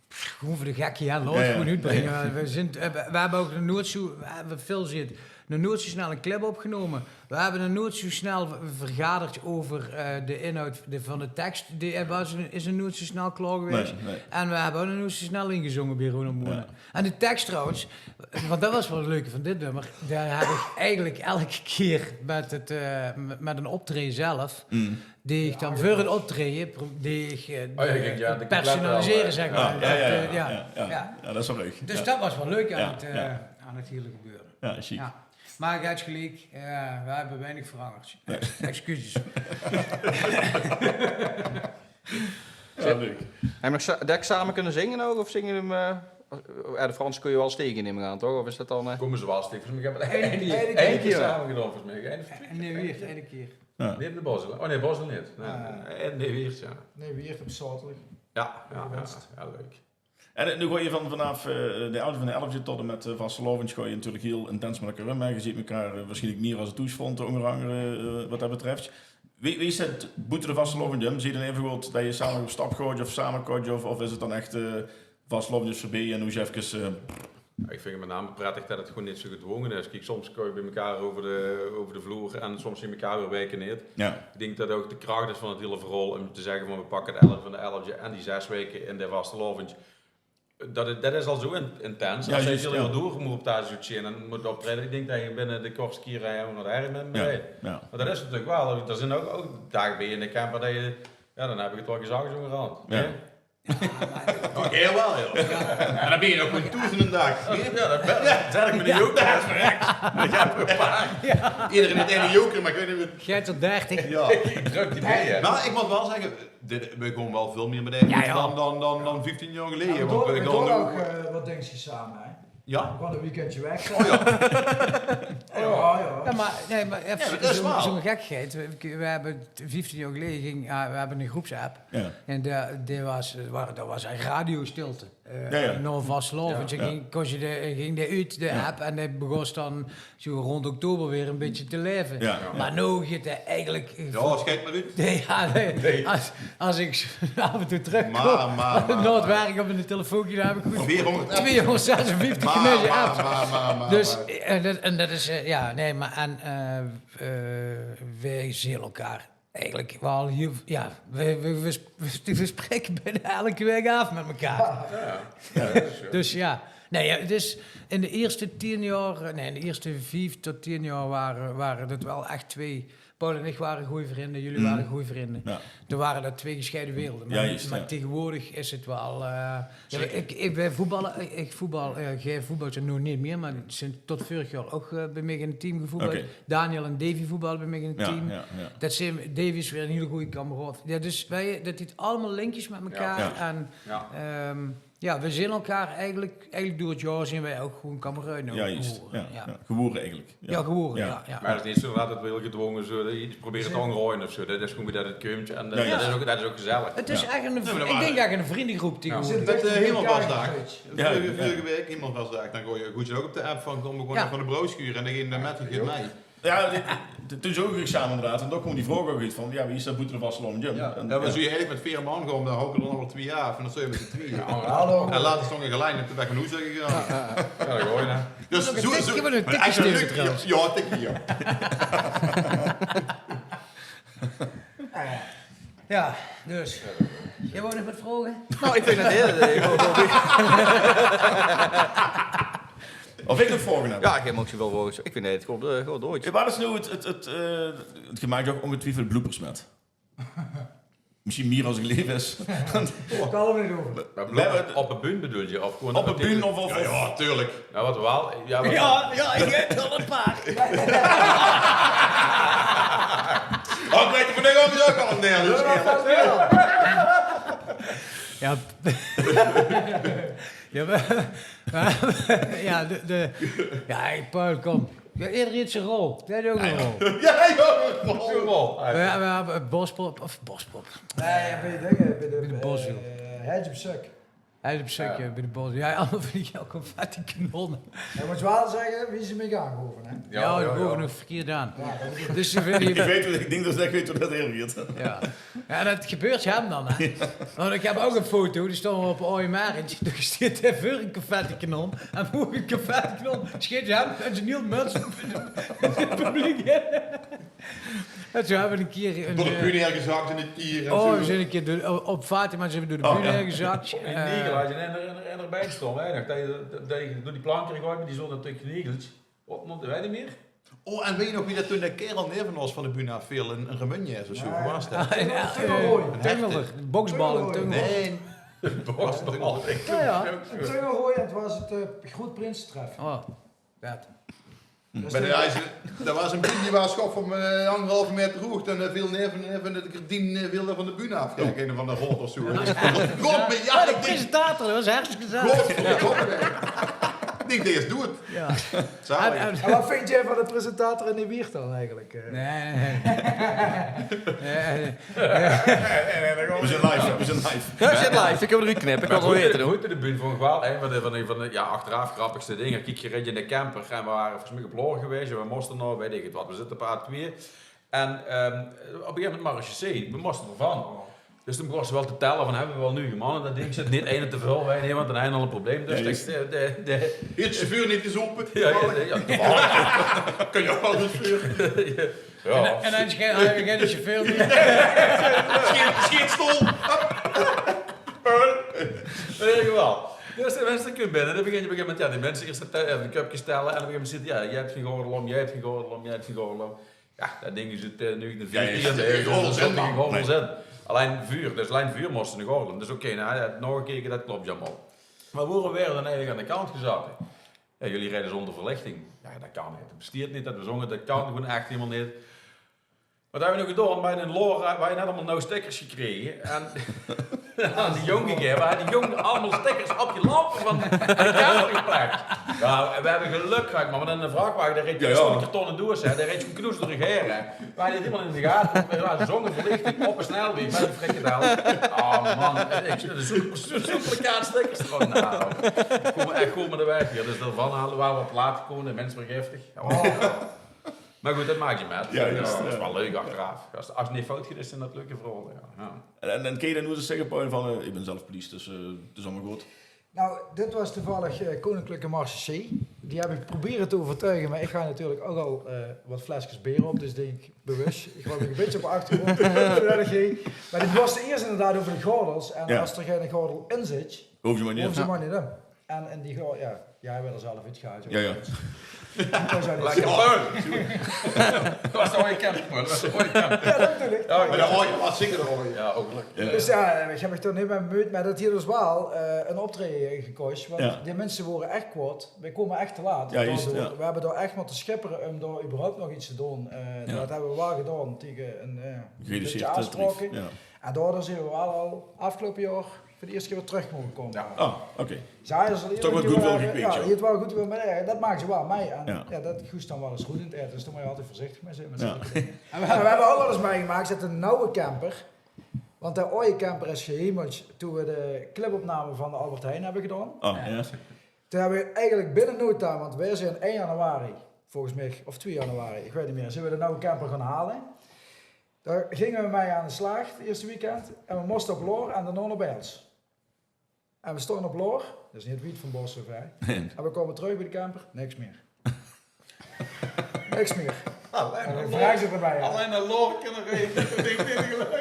Gewoon voor de gekkie, ja, laat gewoon uitbrengen. We, zijn, we, we, hebben ook nog nooit zo... We hebben veel zit. Nog nooit zo snel een clip opgenomen. We hebben nog nooit zo snel vergaderd over uh, de inhoud de, van de tekst. Die was, is er nooit zo snel klaar geweest. Nee, nee. En we hebben ook nog nooit zo snel ingezongen bij Ronald Moorn. Ja. En de tekst trouwens, want dat was wel het leuke van dit nummer. Daar heb ik eigenlijk elke keer met, het, uh, met een optreden zelf... Mm. Die ik dan voor het optreden, die ik uh, oh, ja, ja, personaliseren, zeg maar. Ja, ja, ja, ja, dat is wel leuk. Dus dat was wel leuk aan, het, uh, aan het hele gebeuren. Ja, chic. Ja. Maar je hebt gelijk, uh, we hebben weinig veranderd. Excuses. Ja, leuk. En nog dek samen kunnen zingen ook? Of zingen hem... Uh, ja, de Frans kun je wel steken, neem ik aan, toch? Of is dat dan... Uh... Komen ze wel steken. Volgens mij hebben we het één keer samen gedaan, volgens mij. Nee, weer, één keer. Ja. Neem de Bosel. Oh nee, Bosel niet. Nee, uh, nee, weer, ja. Nee, weer op zaterdag. Ja, ja, ja, ja, leuk. En nu gooi je van, vanaf uh, de elfde van de elfde tot en met uh, vastelaovend gooi je natuurlijk heel intens met elkaar om. Je ziet elkaar uh, waarschijnlijk meer als het toesvond, onder andere wat dat betreft. Wie, wie is het boete de vastelaovend, Jim? Zie je dan even goed dat je samen op stap gooit of samen gooit? Of, of is het dan echt vastelaovend is voorbij en hoe je even... Ja, ik vind het met name prettig dat het gewoon niet zo gedwongen is. Kijk, soms kun je bij elkaar over de, over de vloer en soms zien elkaar weer weken niet. Ja. Ik denk dat ook de kracht is van het hele verhaal om te zeggen van we pakken de elfde van de elfde en die zes weken in de vastelaovend. Dat, dat is al zo in, intens. Als je veel door moet op thuis zien en moet optreden, ik denk dat je binnen de kortste keren helemaal naar de herrie bent. Ja. Maar dat is natuurlijk wel. Er zijn ook, ook dagen bij je in de camper dat je, ja, dan heb ik het wel gezag zo gerand. Ja. Heel wel, joh. En dan ben je nog een toezenden dag. Ja, dat ben ik. Zet ik me de joker. Iedereen het ene joker, maar ik weet niet... Jij tot dertig. Ja. Ik druk die bij. Maar ik moet wel zeggen, dit, we komen wel veel meer met ja, dan, dan, dan, dan vijftien jaar geleden. Ja, we doen ook, uh, wat denk je samen, hè? Ja? We gaan een weekendje weg. Oh ja. Ja, ja. Ja, maar, nee, maar even ja, zo'n zo gekkigheid. We, we hebben vijftien jaar geleden ging, ja, we hebben een groepsapp. Ja. En de, die was, dat was een radiostilte. Uh, ja, ja. Nog vastelaovend. Ja, ja. Ging, kon je de, ging de uit de app en die begon dan zo rond oktober weer een beetje te leven. Ja. Maar nu gaat het eigenlijk... Ja, schijt maar uit. Nee, ja, nee. Als, als ik af en toe terugkom naar het werk op mijn telefoontje, dan heb ik goed tweehonderdzesenvijftig gemiste apps. Dus, en dat, en dat is, uh, ja, nee, maar en uh, uh, wij zien elkaar eigenlijk wel heel, ja, we, we, we, we spreken bijna elke week af met elkaar. Ja, ja. Dus ja, Nee, ja, het is in de eerste tien jaar, nee, in de eerste vief tot tien jaar waren, waren het wel echt twee. Paul en ik waren goeie vrienden, jullie waren goeie vrienden. Ja. Toen waren dat twee gescheiden werelden. Maar, Ja, juist, maar ja. Tegenwoordig is het wel. Eh, ja, Zeker. ik, ik, wij voetballen, ik, ik voetbal, eh, jij voetbalt nu niet meer, maar sinds tot vorig jaar ook eh, bij mij in het team gevoetbald. Oké. Daniel en Davy voetballen bij mij in het Ja, team. ja, ja. Dat zijn, Davy is weer een hele goede kameraad. Ja, dus wij, dat heeft allemaal linkjes met elkaar. Ja. En Ja. ehm, ja, we zien elkaar eigenlijk, eigenlijk door het jaar zien wij ook gewoon kameraden Ja, juist. geworden. Ja, ja. Geworden eigenlijk. Ja, geworden, Ja. ja. ja. Maar het is niet zo dat het wil gedwongen zo, dat je iets probeert te omgooien of zo. Dat is gewoon wie dat het komt en dat, Ja, ja. dat, is, ook, dat is ook gezellig. Het is Ja. echt een, Ja, maar ik maar- denk dat je een vriendengroep Ja. tegenwoordig Zit Dat, echt eh, in helemaal elkaar vastdaag. gegooid. Ja, Vorige, ja. vorige week helemaal vastdaag. Dan gooi je goed ook op de app van kom, we gewoon Ja. even de broos schuren en dan ga je daar met je Ja, dit- dit- toen zoog ik samen inderdaad, en dan kwam die vraag ook uit van, ja, wie is dat boete de vastelaovend gym? Ja. En- Ja, maar zou je eigenlijk met veer man gaan, dan hou ik er dan over twee jaar af en dan zou je met z'n tweeën. Hallo. En later stond ik gelijk op de weg van hoe zeg ik ja. Ja, dat gewoon hè. Dus Nog een zo- tikje zo- van een maar tikje echt een steken leuk- trouwens. Ja, ja, tikje, ja. Ja, dus. Jij wou nog wat vragen? Nou, ik vind het heel... Ik wil, wil, Of ik nog vragen heb? ja, jij mag je wel volgens. Ik vind het gewoon, eh, gewoon door. Wat is nou het, het, het, eh, het gemaakt ook ongetwijfeld bloopers met? Misschien meer als ik leven is. Kalm niet over. Maar We hebben- op de bühne bedoel je? Of gewoon Op de dat- bühne of... of Ja, ja, tuurlijk. Nou, wat wel. Ja, wat Ja, ja, ik heb wel een paar. Oh, ik weet er vandaag ook al een deel. Ja. Ja, maar, maar- ja, de, de, ja, hey, Paul, kom. Ja, iedereen heeft zijn rol. Jij hebt ook een rol. Ja, joh. Voetbal. We, we hebben een bospop, of bospop. Nee, ja, bij de dingen, bij de, Bij de Bos, joh. eh, Hedge op Suk. Hij is op stuk, ja, bij de Bos. Ja, allemaal van die confetti kanonnen. Je moet wel zeggen wie ze mee gaan geven, hè? Ja, ja, ja. Nog verkeerd aan. Ja, dat is Dus ze vinden Ik je... weet wat ik denk dat ik weet wat dat heel goed. Ja. Ja, dat gebeurt hem dan, hè. Want ik heb ook een foto, die stond op Ooi Marend. Daar zit hij voor een confetti kanon. En voor een confetti kanon schiet hem en zijn heel mensen in het publiek. En zo hebben we een keer... Een, Door de eh, bühne heen gezakt in het kier. En Oh, zo. We zijn een keer door, op Fatima zijn we door de Oh, bühne ja. heen gezakt. In Eh, Negel had je een, een, een, een bijstorm, hè? Dat je, dat je door die planken gegooid, maar die zonden natuurlijk genegeld. Wat moet, weet je meer? Oh, en weet je nog wie dat toen de kerel neven ons van de bühne afviel? Een, een Remunjes of zo, Ja. hoe was dat? Ja, Tungelrooi. Een hechte. Tunnelen, boksbal en tunnelen. Nee, Boksbal. Ja, ja. En Tungelrooi, het was het eh groot prinsentref. Oh, dat. Dus bij de de- reizen, dat was een bühne die was schof van eh, anderhalve meter hoog. En eh, viel neven, neven de gardien eh, viel er van de bühne af. Kijk, een van de hond of zo. God, maar ja, Ja, de ik denk, presentator, dat was hartstikke gezellig. godverdomme. Ik denk, deze doet het. Ja. Zalig. En- en- En wat vind jij van de presentator in de wiert dan eigenlijk? eh? Nee, nee, nee. Nee, nee. We zijn live, we zijn live. Ja, zit live. Ik heb er een knip. Ik kan het wel weten, hoor. Goed, de bühne vond ik wel een van de, van de, van de ja, achteraf grappigste dingen. Kijk, je reed in de camper en we waren volgens mij op Loor geweest. En we moesten nou, weet ik het wat, we zitten op A twee. En ehm, op een gegeven moment marechaussee, we moesten ervan. Dus toen begonnen ze wel te tellen van, hebben we wel negen man? En dat ding zit niet één te veel, wij nemen, want dan hebben we al een probleem. Dus Ja, juist. de, de, de, Heeft de chauffeur niet gezopen? ja, ja, ja, toevallig. Kan je ook wel eens vuur? Ja. En dan schijnt hij geen chauffeur meer. Scheet, scheet stom. In ieder geval. Dus de mensen komen binnen. En dan begin je op een gegeven moment, ja, die mensen eerst de, te- eh, de cupjes tellen. En op een gegeven moment zit, ja, jij hebt geen gordel om, jij hebt geen gordel om, jij hebt geen gordel om. Ja, dat ding is uit eh, negentien veertig. Ja, ja, ja. Er zit Geen gordel geen in, gordel nee. in. Alleen vuur, dus alleen vuur moesten de gordel. Dus oké, nou, hij had nog een keer, dat klopt allemaal. Maar waarom werden dan eigenlijk aan de kant gezeten? Ja, jullie rijden zonder verlichting. Ja, dat kan niet. Dat besteedt niet, dat we zongen, dat kan gewoon echt helemaal niet. Wat hebben we nu gedaan? Bij een Loor, eh, we hadden net allemaal nieuwe stickers gekregen. En aan die jong gegeven, maar die jong allemaal stickers op je lampen van de camper geplakt. Ja, en we hebben geluk gehad, maar met een vrachtwagen, daar reed je Ja, ja. zo'n kartonnen doos, hè, daar reed je knoes door de geer, hè. Maar die helemaal in de gaten, we waren zonder verlichting op een snelweg, bij de frikandel. Oh man, ik zit een zoek, zoek plakkaat stickers ervan. Nou, kom echt goed met de weg hier. Dus daarvan halen we wel wat plaat gekomen, de mensen weer giftig. Ja, maar goed, dat maak je met. Ja, juist, Dat is ja. wel leuk achteraf. Als, als het niet fout gaat, is het een leuke verhaal. Ja. Ja. En, en, en kun je dan nooit eens zeggen, Paul, van eh, ik ben zelf police, dus eh, het is allemaal goed. Nou, dit was toevallig eh, Koninklijke Marche C. Die heb ik proberen te overtuigen, maar ik ga natuurlijk ook al eh, wat flesjes beer op, dus deed ik bewust. Ik wou een beetje op de achtergrond, zodat ik geen- Maar dit was de eerste inderdaad over de gordels. En Ja. Als er geen gordel in zit, Hoef je maar niet. hoef je maar niet in. En, en die, go- ja, ja, hij werd er zelf uitgehaald. Ja, ja. Lekker pul. Dat was de rode camper, dat was de rode camper. Ja, dat bedoel ik. Ja, maar de rode, wat zeker de rode. Ja, ook leuk. Ja. Dus ja, ik heb mich toch niet meer bemoeid, maar dat hier dus wel eh, een optreden gekost. Want die mensen waren echt kwaad. Wij komen echt te laat. Ja, juist, ja. We hebben daar echt moeten schipperen om daar überhaupt nog iets te doen. Eh, dat hebben we wel gedaan tegen een eh, beetje afspraken. Ja. En daardoor zijn we wel al afgelopen jaar voor de eerste keer weer terug mogen komen. Ja. Ah, oké. Zij is al toch wel goed wel gekweekt, ja. Het wel goed wel, maar ja, dat maken ze wel mee. En ja, dat goest dan wel eens goed in het eten. Dus daar moet je altijd voorzichtig mee zijn. Met zo'n dingen. En we, we hebben ook wel eens meegemaakt dat een nauwe camper. Want de oude camper is geheimeld toen we de clipopname van de Albert Heijn hebben gedaan. Oh, ja. Toen hebben we eigenlijk binnen no time, want wij zijn één januari, volgens mij, of twee januari, ik weet niet meer, zijn we de nauwe camper gaan halen. Daar gingen we mee aan de slag het eerste weekend. En we moesten op Loor en daarna naar Bels. En we stonden op Loor, dat is niet wiet van Bosse, hè. En we komen terug bij de camper, niks meer. Niks meer. Alleen maar vraag ze erbij. Alleen maar Loor kunnen regelen. Ik denk niet geloven.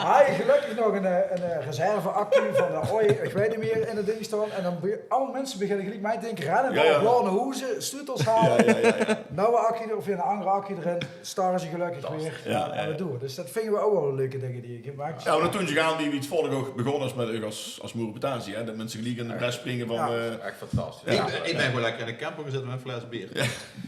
Hij gelukkig nog een, eh, een eh, reserveaccu van de ooi, ik weet niet meer, in het ding staan. En dan be- allemaal mensen beginnen gelijk mij te denken, rennen ja, ja. Op Loor naar Hoezen, sleutels halen. Ja, ja, ja, ja. Nou, een accu er- of een andere accu erin, starten ze gelukkig weer. Ja, en we door. Dus dat vinden we ook wel leuke dingen die je gemaakt. Ja, maar toen ze gaan die iets volg ook begonnen als met als, als Moerenpetazie, hè, dat mensen gelijk in de bres springen van... Ja. Eh, echt fantastisch. Ja. Ik, ik ben gewoon lekker in de camper gezeten met een fles bier. Ja.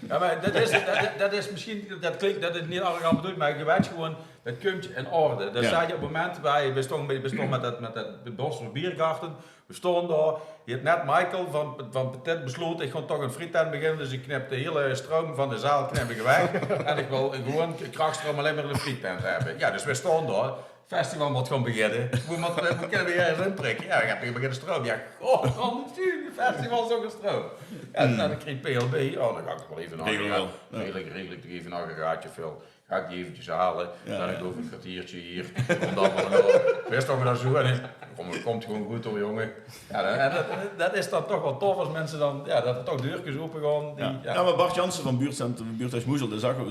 Ja, maar dat is, dat, dat is misschien, dat klinkt dat het niet allemaal bedoeld, maar je weet gewoon, dat komt in orde. Dat ja. Zei je op het moment waar je bestond, je bestond met dat, met dat Bosser Biergarten, we stonden daar, je hebt net Michael van, van Petit besloten, ik ga toch een frietent beginnen, dus ik knip de hele stroom van de zaal knip ik weg en ik wil gewoon krachtstroom alleen maar in de frietent hebben. Ja, dus we stonden daar. Festival moet gewoon beginnen. We moeten, we kunnen weer ergens in prikken. Ja, dan gaat er beginnen stroom. Ja, goh, dan moet je de festival zo gestroom. Ja, dan kreeg ik P L B. Oh, dan ga ik wel even naar. Redelijk, redelijk toch even naar een raadje veel. Ga ik die eventjes halen. Ja, dan ja. Doe ik een kwartiertje hier. Komt allemaal door. Wist toch maar dat zo. En dan kom- komt gewoon goed door, jongen. Ja, dat, en dat, dat is dan toch wel tof als mensen dan, ja, dat er toch deurtjes open gaan. Die, ja. Ja. Ja, maar Bart Jansen van buurtcentrum, buurthuis Moezel, daar zag we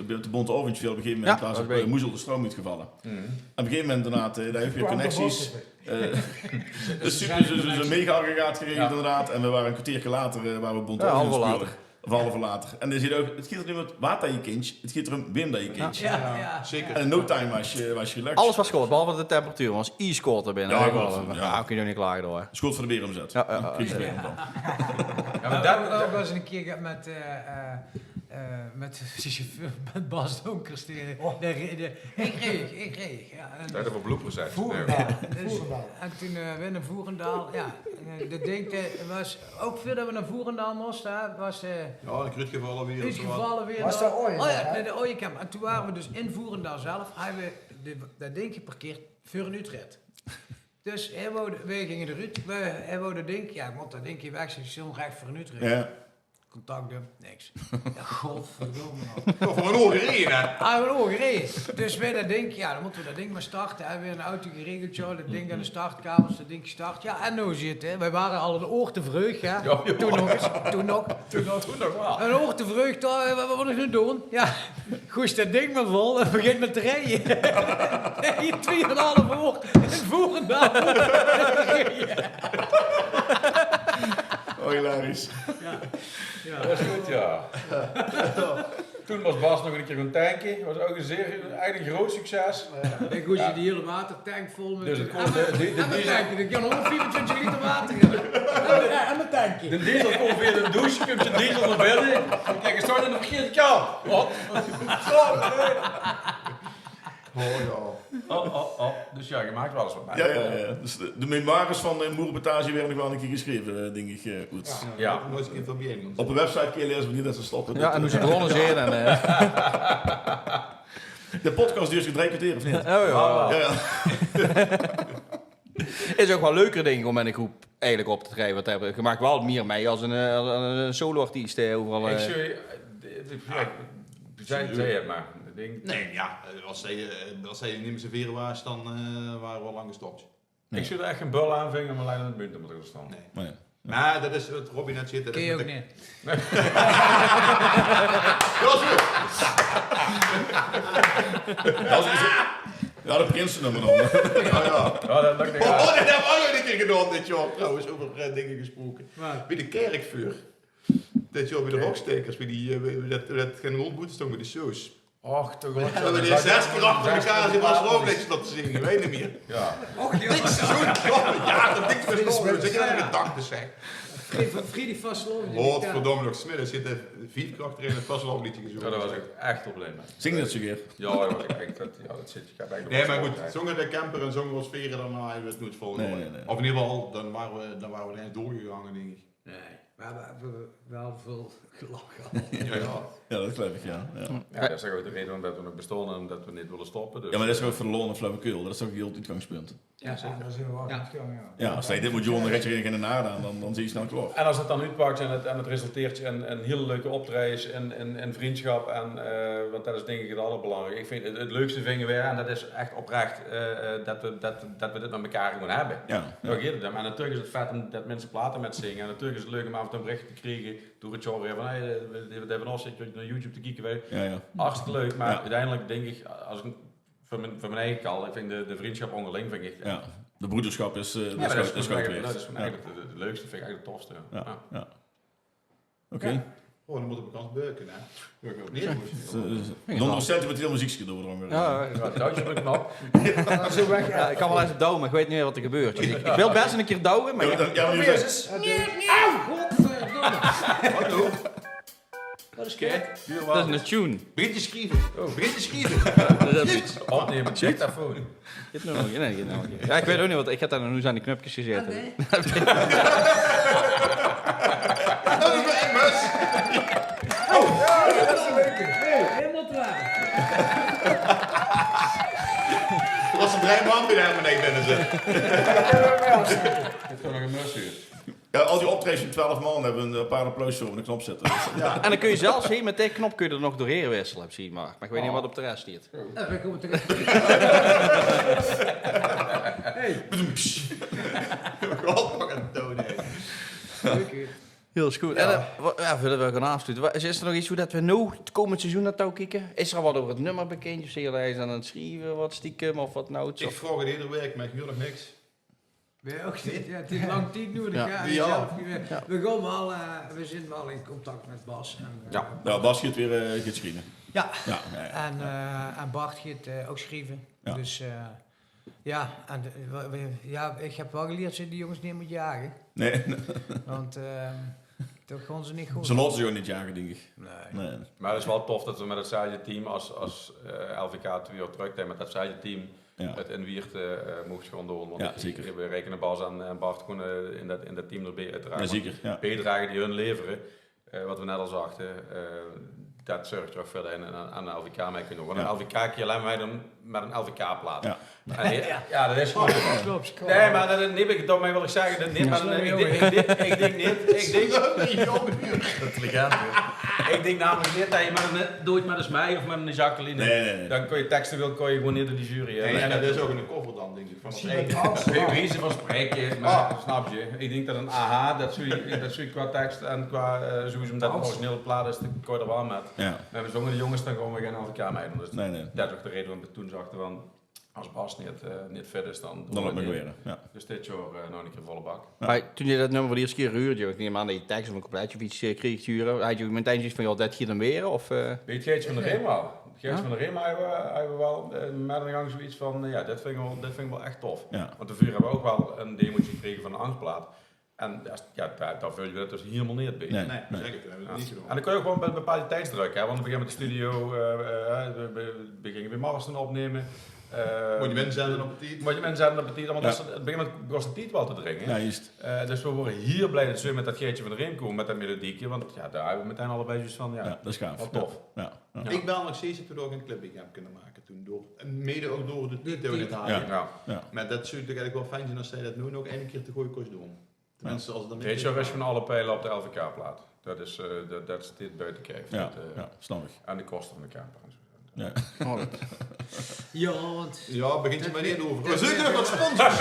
op de Bonte Avondje veel op een gegeven moment ja, dat is bij Moezel de stroom uitgevallen. En op een gegeven moment inderdaad, eh, daar heb je connecties. Eh, dus super, ze, ze, ze mega-aggregaat geregeld inderdaad. En we waren een kwartiertje later, eh, waren we Bonte Avondje aan het spelen. Of half uur later. En er zit ook, het gaat er niet om wat dat je kindje, het gaat erom wem dat je kindje. Ja, ja. Zeker. En in no time was je, was je gelukt. Alles was goed, behalve de temperatuur, want het was ijskoud er binnen. Ja, ja, kun je niet klagen hoor. Schoot voor de beer omzet. Ja, ja, ja. Krieg je beer van. Ja, maar dat, dat was een keer met, eh, eh, eh, met, met Bas Donkers. Die, de, de, ik reeg, ik reeg. Ja, en dat er voor bloepers zijn. Voerendaal. Dus, en toen eh, weer naar Voerendaal. Ja, en, eh, dat ding eh, was ook voordat we naar Voerendaal moesten, hè, was eh, ja, de kruut gevallen weer. Kruut gevallen weer. Was dat ooit? Oh ja, de, de ooie camp. En toen waren we dus in Voerendaal zelf, hadden we de, dat ding geparkeerd voor een Utrecht. Dus hij wou, wij gingen eruit, wij, hij wou dat ding, ja, ik moet dat ding weg, zo'n recht voor een Utrecht. Ja. Contact hem, niks. Ja, godverdomme man. Toch wel een hoge reden, hè? Ah, een hoge reden. Dus wij dat ding, ja, dan moeten we dat ding maar starten. Hebben we een auto geregeld, joh, dat ding aan de startkabels, dat ding gestart. Ja, en nou zit, hè, wij waren al een oor te vreug, hè. Ja, ja. Toen nog eens, toen nog. Toen nog, toen nog wel. Een oor te vreug, toch, wat, wat, wat is nu doen? Ja, gooi dat ding maar vol en begin met te rijden. Nee, tweeënhalf oor in Voerendaal. Oh, hilarisch. Ja. Ja. Dat is goed, ja. Toen was Bas nog een keer gaan tanken. Dat was ook een zeer, eigenlijk een groot succes. Ik hoes je die hele watertank vol met... Dus het komt, eh, die, de diesel... Ik kan honderdvierentwintig liter water hebben. Ja, en mijn tankje. De diesel komt via de douche, komt de diesel naar binnen. Kijk, het start aan de verkeerde kant. Wat? Oh, ja. Oh, oh, oh. Dus ja, je maakt wel eens wat mee. Ja, ja, ja. Dus de, de memoires van de Moerenpetazie werden nog wel een keer geschreven, eh, denk ik, eh, Oets. Ja. Op de website kun je lezen wanneer dat ze stoppen. Ja, en hoe ze begonnen zijn en eh, de podcast duurt drie kwartier, of niet? Oh ja. Ja, ja. Is ook wel leuker, denk ik, om met een groep eigenlijk op te treden. Want je maakt wel meer mee als een, eh, als een solo-artiest eh, overal. Ik eh. Zou, eh, de- de- ja, zij, zij het maar. Ik denk, nee, ja, als zij, eh, als zij niet meer serveren was, dan eh, waren we al lang gestopt. Ik zou er echt geen bul aan vingen om alleen aan de bunt te moeten gaan staan. Nee. Nee. Maar dat is wat Robbie net zit. Dat kun je ook niet. Dat is het. Ja, de prinsenummer dan. Ja, ja. Ja, dat lukt niet. Oh, dat hebben we ook nog niet gedaon dit jaor trouwens, euver eh, dinger gesproke. Bie de kerkveur. Dit jaor bie de Rogstaekers, bie die, eh, bie dat, dat gein hoond boete stóng bie de soos. Och, toch wel. En we die zes kier achter elkaar zien vastelaovesleedjes laote zinge, ich weit neet mier. Jao. Och, jao. Dit seizoen, jao, dat dink ich wel. Zit je in de gedachten, zeg. Vriedig vastelaovend. Godverdomme, nog smiddags zit er vief kier achterein 't vastelaovesleedje gezongen. Jao, dao waas ich ech op blij mei. Zing dat zoe weer? Jao, dat waas ech, dat, jao, dat zit, ich höb ech nog... Nae, mer good, zónger de camper en zónger os vere, dan hadde we 't noeit volgehaoje. Nae, nae, nae. Of in eder geval, dan ware we, dan ware we d'r neet doorgegange, dink ich. Nae, mer we, we, we hadde väöl gelach. Jao, jao. Jao, dat geluif ich, jao. Jao, dat is ouch de reden waarom dat we nog bestaon en omdat we neet wille stoppe. Dus. Jao, mer dat is ouch veur de lol en flauwekul. Dat is toch 't oetgangspunt. Jao, zeker. Jao, es se dit mót doon, dan geit 'r gein nade aan, dan, dan zeen ze snel klaor. En es 't dan oetpak en 't, en 't resulteert in, in hiel leuke optraejes, in, in, in vriendschap, en, eh, want dat is dink ich 't allerbelangriekste. Ich vinj 't, 't leukste vinje we, en dat is ech oprech, eh, eh, dat we, dat, dat we dit mei mekaar gewoen höbbe. Dao geit 't óm. En natuurlik is 't vet óm dat minse plate mei zinge. En natuurlik is 't leuk óm aaf en toe ein berichje te kriege door 't jaor weer van: "Hey, eh, we, we höbbe os zit nao YouTube te kieke." Hartstikke leuk, mer oeteindelik dink ich, es ich veur mien, veur mien eige kal, ich vinj de, de vriendschap óngerling, vinj ich. Jao. De broederschap is, eh, de, dat is, dat is eigelik 't leukste, vinj ich eigelik 't tofste, jao. Jao, jao. Oké. Oh, dan mótte we kans beuke, hè? Neet good. Dao nog sentimenteel meziekske door, jao. Jao, jao, jao, duitje op de knop. Zoe weg, jao, ich kan waal effe douwe, mer ich weit neet mie wat d'r gebeurt. Dus ich, ich wil bès ein kier douwe, mer... Jao, jao, jao, jao. Au, godverdomme. Wat doe? Dat is kut. Dat is ein tune. Begin te schrieve. Oh, begin te schrieve. Dat is opnumme, check d'r veur. Dit nog, nae, nae, nae. Jao, ich weit ouch neet wat, ich höb dao nog noets aan de knupkes gezaete. Ah, nae. Oh, dat is ein leuke. Hey, helemaol klaor. D'r waas ein drei man bie de hermenie binne zit. Dit kan nog ein mus huur. Jao, al die optraejes van twelf man höbbe ein apart applausje veur op de knop zitte. Jao. En dan kóns se zelfs hie mit dae knop kóns se d'r nog doorhaer wissele, höb ich gezeen, mer, mer ich weit neet wat op de res steit. Jao, veer kómme trök. Hey. Bedoemps. God, wat ein toon, hè. Oké. Hieël good. Jao. En, eh, wa-, jao, veurdet veer gaon aafsloete, wa-, is, is d'r nog get wo det veer noe 't kómmend seizoen nao toe kieke? Is d'r al get euver 't nummer bekindj? Of zeen geer al ins aan 't sjrieve, wat stiekem, of wat noe? Ich vraog 't eder waek, mer ich huur nog niks. Veer ouch neet, jao, 't haet lang tied nudig, jao. Jao. Veer gaon waal, eh, veer zeen waal in contact mit Bas. En, eh, Bas geit weer, eh, geit sjrieve. Jao. Jao, jao, jao. En, eh, en Bart geit, eh, ouch sjrieve. Jao. Dus, eh, jao, en de, we, we, jao, ich höb waal gelierd, zeen die jónges neet mót jage. Nae. Want, eh, dat gaon ze neet good. Ze laote zich ouch neet jage, dink ich. Nae. Nae. Mer 't is waal tof dat we mit 'tzelfde team es, es, eh, L V K twee jaor trök, mit 'tzelfde team 't in Wieërt, eh, mochte gaon doon. Want ich, ich, we raekene Bas en, en Bart gewoen, eh, in det, in det team d'rbie oeteraard. Jao, zeker, jao. Want de biedrage die hun levere, eh, wat we net al zagte, eh, det zörg d'r ouch veur det ze aan, aan de L V K mei kinne doon. Want ein L V K kin je allein meidoon mit ein L V K-plaat. Jao. En, jao, det is gewoon... Klop, klop. Nae, mer det, nae, ich, daorum wil ich zègke, det neet, mer ich dink, ich dink, ich dink neet, ich dink... Intelligent, hè. Ich dink namelik neet det je mit ein, doot mer ins mei of mit ein Jacqueline. Nae, nae, nae. Dan kóns se tekste wille, kóns se gewoen neet door die jury, hè. Nae, en det is ouch ein koffer dan, dink ich. Van... Bij wijze van spreken, mer snap je? Ich dink det ein A H, det zouw, det zouw qua tekst en qua, eh, sowieso, det 't ein originele plaat is, de kóns se d'r waal mit. Jao. Mer zónger de jónges, dan gaon we gein L V K meidoon. Dus det is ouch de raeje waarom we toen zagte van, es Bas neet, eh, neet fit is, dan doon we 't neet. Jao. Dus dit jaor, eh, nog ein kier volle bak. Jao. Mer toen je det nummer veur de ieëste kier huurde, ich num aan det je tekst of ein coupletje of get, eh, kreeg te hure, hads se metein zoeiets van: "Jao, det geit 'm waere"? Of, eh? Bie 't Geertje van der Reem waal. Geertje van der Reem hadde we, hadde we waal, eh, mit ein gang zoeiets van, eh, jao, dit vinj ich waal, dit vinj ich waal ech tof. Jao. Want daoveur höbbe we ouch waal ein demootje gekrege van ein anger plaat. En jao, dao, dao veulde we det dus hielemaol neet bie. Nae, nae, zeker, det höbbe we neet gedaon. En dan kóns se ouch gewoen bie bepaalde tiedsdrök, hè, want we beginne mit de studio, eh, eh, we, we, we ginge bie Marsten opnumme. Eh, mót je minse zende op tied. Mót je minse zende op tied, want det is, 't begint mit groeëte tied waal te dringe. Jao, juust. Eh, dus we wore hiel blij det ze mit det Geertje van der Reem kome, mit det melodieke, want jao, dao hadde we metein allebei zoeiets van, jao, det is gaaf. Waal tof. Jao, jao. Ich bel nog steeds det we dao gein clip bie höbbe kinne make toen, door, mede ouch door de tied det we det hadde. Jao, jao. Mer det zouw toch eigelik waal fijn zeen es ze det noe nog ein kier te good kóste doon. Tenminste, es 't dan... Dit jaor is van alle pijle op de L V K-plaat. Det is, eh, det, det steit buite kijf. Jao, det, eh, jao, snap ich. En de koste van de camper en zoe. Jao. Jao, want... Jao, begint 't mer neet euver. We zeuke nog get sponsors.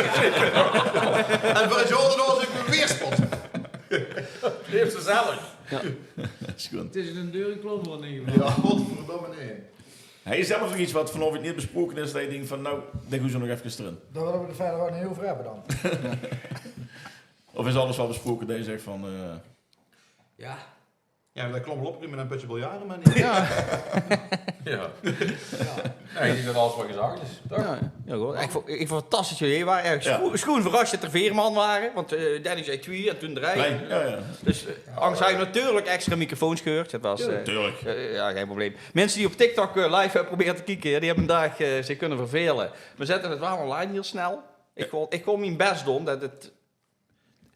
En veur 't jaor daonao zeuke we weer sponsors. Leef ze zelf. Jao. Sjoeën. 't Is ein deureklopper in eder geval. Jao, godverdomme, nae. Höbs se zelf nog get wat vanaovend neet besproke is, det se dinks van, noe, det goon we nog efkes d'rin? Dao wille we 't wiejer ouch neet euver höbbe dan. Of is alles waal besproke det se zaes van, eh, Jao. Jao, det klop op mit ein pötje biljarde, mer neet. Jao. Jao. Jao, ich dink det alles waal gezag is, toch? Jao, jao, good. Ich vónj, ich vónj 't fantastisch det geer hie waart. Jao, sjoen, sjoen verras det d'r veer man wore, want, eh, Danny zag twieë en toen drei. Drei, jao, jao. Dus, eh, angers haw ich natuurlik extra microfoons gehuurd. Det waas, eh, Natuurlik. eh, jao, gein probleem. Minse die op TikTok, eh, live höbbe geprobeerd te kieke, die höbbe vandaag, eh, zich kónne vervele. Veer zètte 't waal online hieël snel. Ich gaon, ich gaon mien bès doon det 't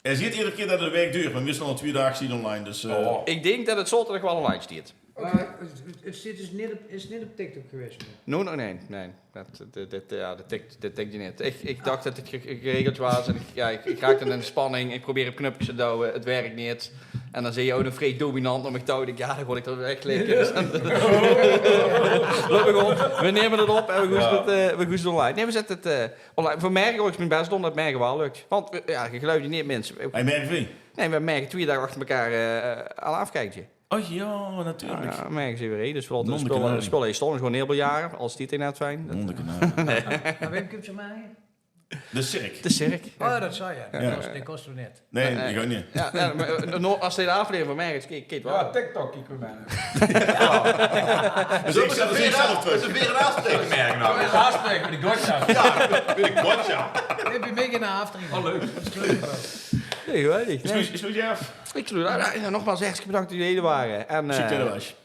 Hae zaet eder kier det 't ein waek doert, mer veer zeen al twieë daag online, dus, eh. Oh. Ich dink det 't zaoterdig waal online steit. Oké. Mer 't, 't, 't zit dus neet op, is neet op TikTok gewaes, hè? Noe nog neet, nae. Det, det, det, jao, det tik, det tikde neet. Ich, ich dach det 't ge-, ge-, geregeld waas en ich, jao, ich, ich raakde in de spanning. Ich probeer op knupkes te douwe, 't wirk neet. En dan zeen ze ouch nog vrie dominant nao mich touw. Ich dink, jao, dan gaon ich det weglegke. Dus dan, loup ich op. Veer numme 't op en veer goeie 't, eh, veer goeie 't online. Nae, veer zètte 't, eh, Online, veur merge gaon ich mien bès doon det 't merge waal lök. Want, eh, jao, geer geluif 't neet, minse. Hae merge wie? Nae, veer merge twieë daag achter mekaar, eh, al aafkèkdje. Oh jao, natuurlik. Jao, jao, merge zeen veer hie. Dus veer laote de spulle, de spulle hie staon, gewoon neerbeljare, alles die net fijn. Nae. Mer wae kump ze merge? De Cirk. De Cirk. Oh, det zag se. Jao. Det kos, det kos neet. Nae, ich ouch neet. Jao, jao, mer, eh, noe, es se de aaflevering van merge kieks, kieks waal. Jao, TikTok kieke v'r. Dus ich zelf, ich zelf trök. Det is weer ein aafspraok. Merge noe. Ein aafspraok mit de gotcha. Jao, mit de gotcha. Ich bön mit ein aafspraok. Oh, leuk. Det is leuk. Nae, geweldig. Is good, is good, Jeff. Ich sluut aaf. Jao, nogmaals hartstikke bedank det geer hie wore. En, eh,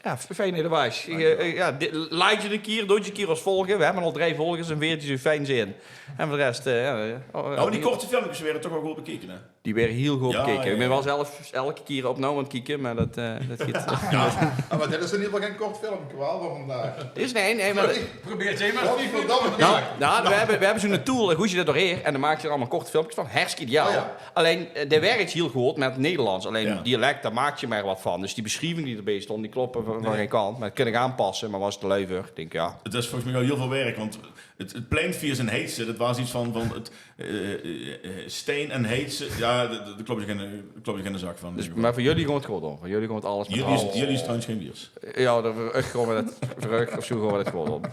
jao, fijn det geer d'r waas. Jao, like 't ein kier, doot 't ein kier ós volge. Veer höbbe al drei volgers en veer die zoe fijn zeen. En veur de res, eh, jao, eh, oh, die korte filmkes waere toch waal good bekeke, hè? Die waere hieël good bekeke. Jao, jao. Ich bön waal zelf eder kier opnuuj aan 't kieke, mer det, eh, det geit. Jao. Ah, mer dit is in eder geval gein kort filmke waal veur vandaag. Is, nae, nae, mer... Probeer 't mer. Godverdomme. Noe, noe, veer höbbe, veer höbbe zoe'n tool, dao goeis se det doorhaer en dan maaks se allemaol korte filmkes van. Hartstikke ideaal. Jao, jao. Allein, eh, det wirk hieël good mit Nederlands. Allein dialek, dao maaks se mer waat van. Dus die besjrieving die d'rbie stóng, die klopde van, van gein kant. Mer det kós ich aanpasse, mer waas 't te lui veur. Ich dink, jao. 't Is volges mich waal hieël väöl wirk, want 't, 't plein Viers en Heitse, det waas get van, van 't, eh, eh, eh, stein en Heitse. Jao, dao, dao klop gein, klop gein zak van. Dus, mer veur uch gaon v'r 't good doon. Veur uch gaon v'r alles mit alles. Uch zeet trouwens gein Viers. Jao, dan veur uch gaon v'r det, veur uch of zoe gaon v'r det good doon.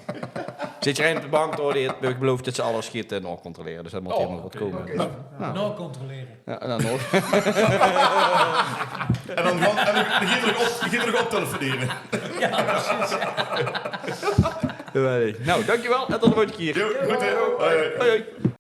Zit d'r ein op de bank, hoor, die haet beloof det ze alles geit, eh, naocontrolere. Dus det mót hielemaol good kómme. Oké. Naocontrolere. Jao, en dan nog. En dan gewoon, en dan geit 'r nog op, geit 'r nog optelefonere. Jao, precies. Geweldig. Noe, dankjewel en tot de volgende kier. Jo, good, hè? Hoi, hoi. Hoi, hoi.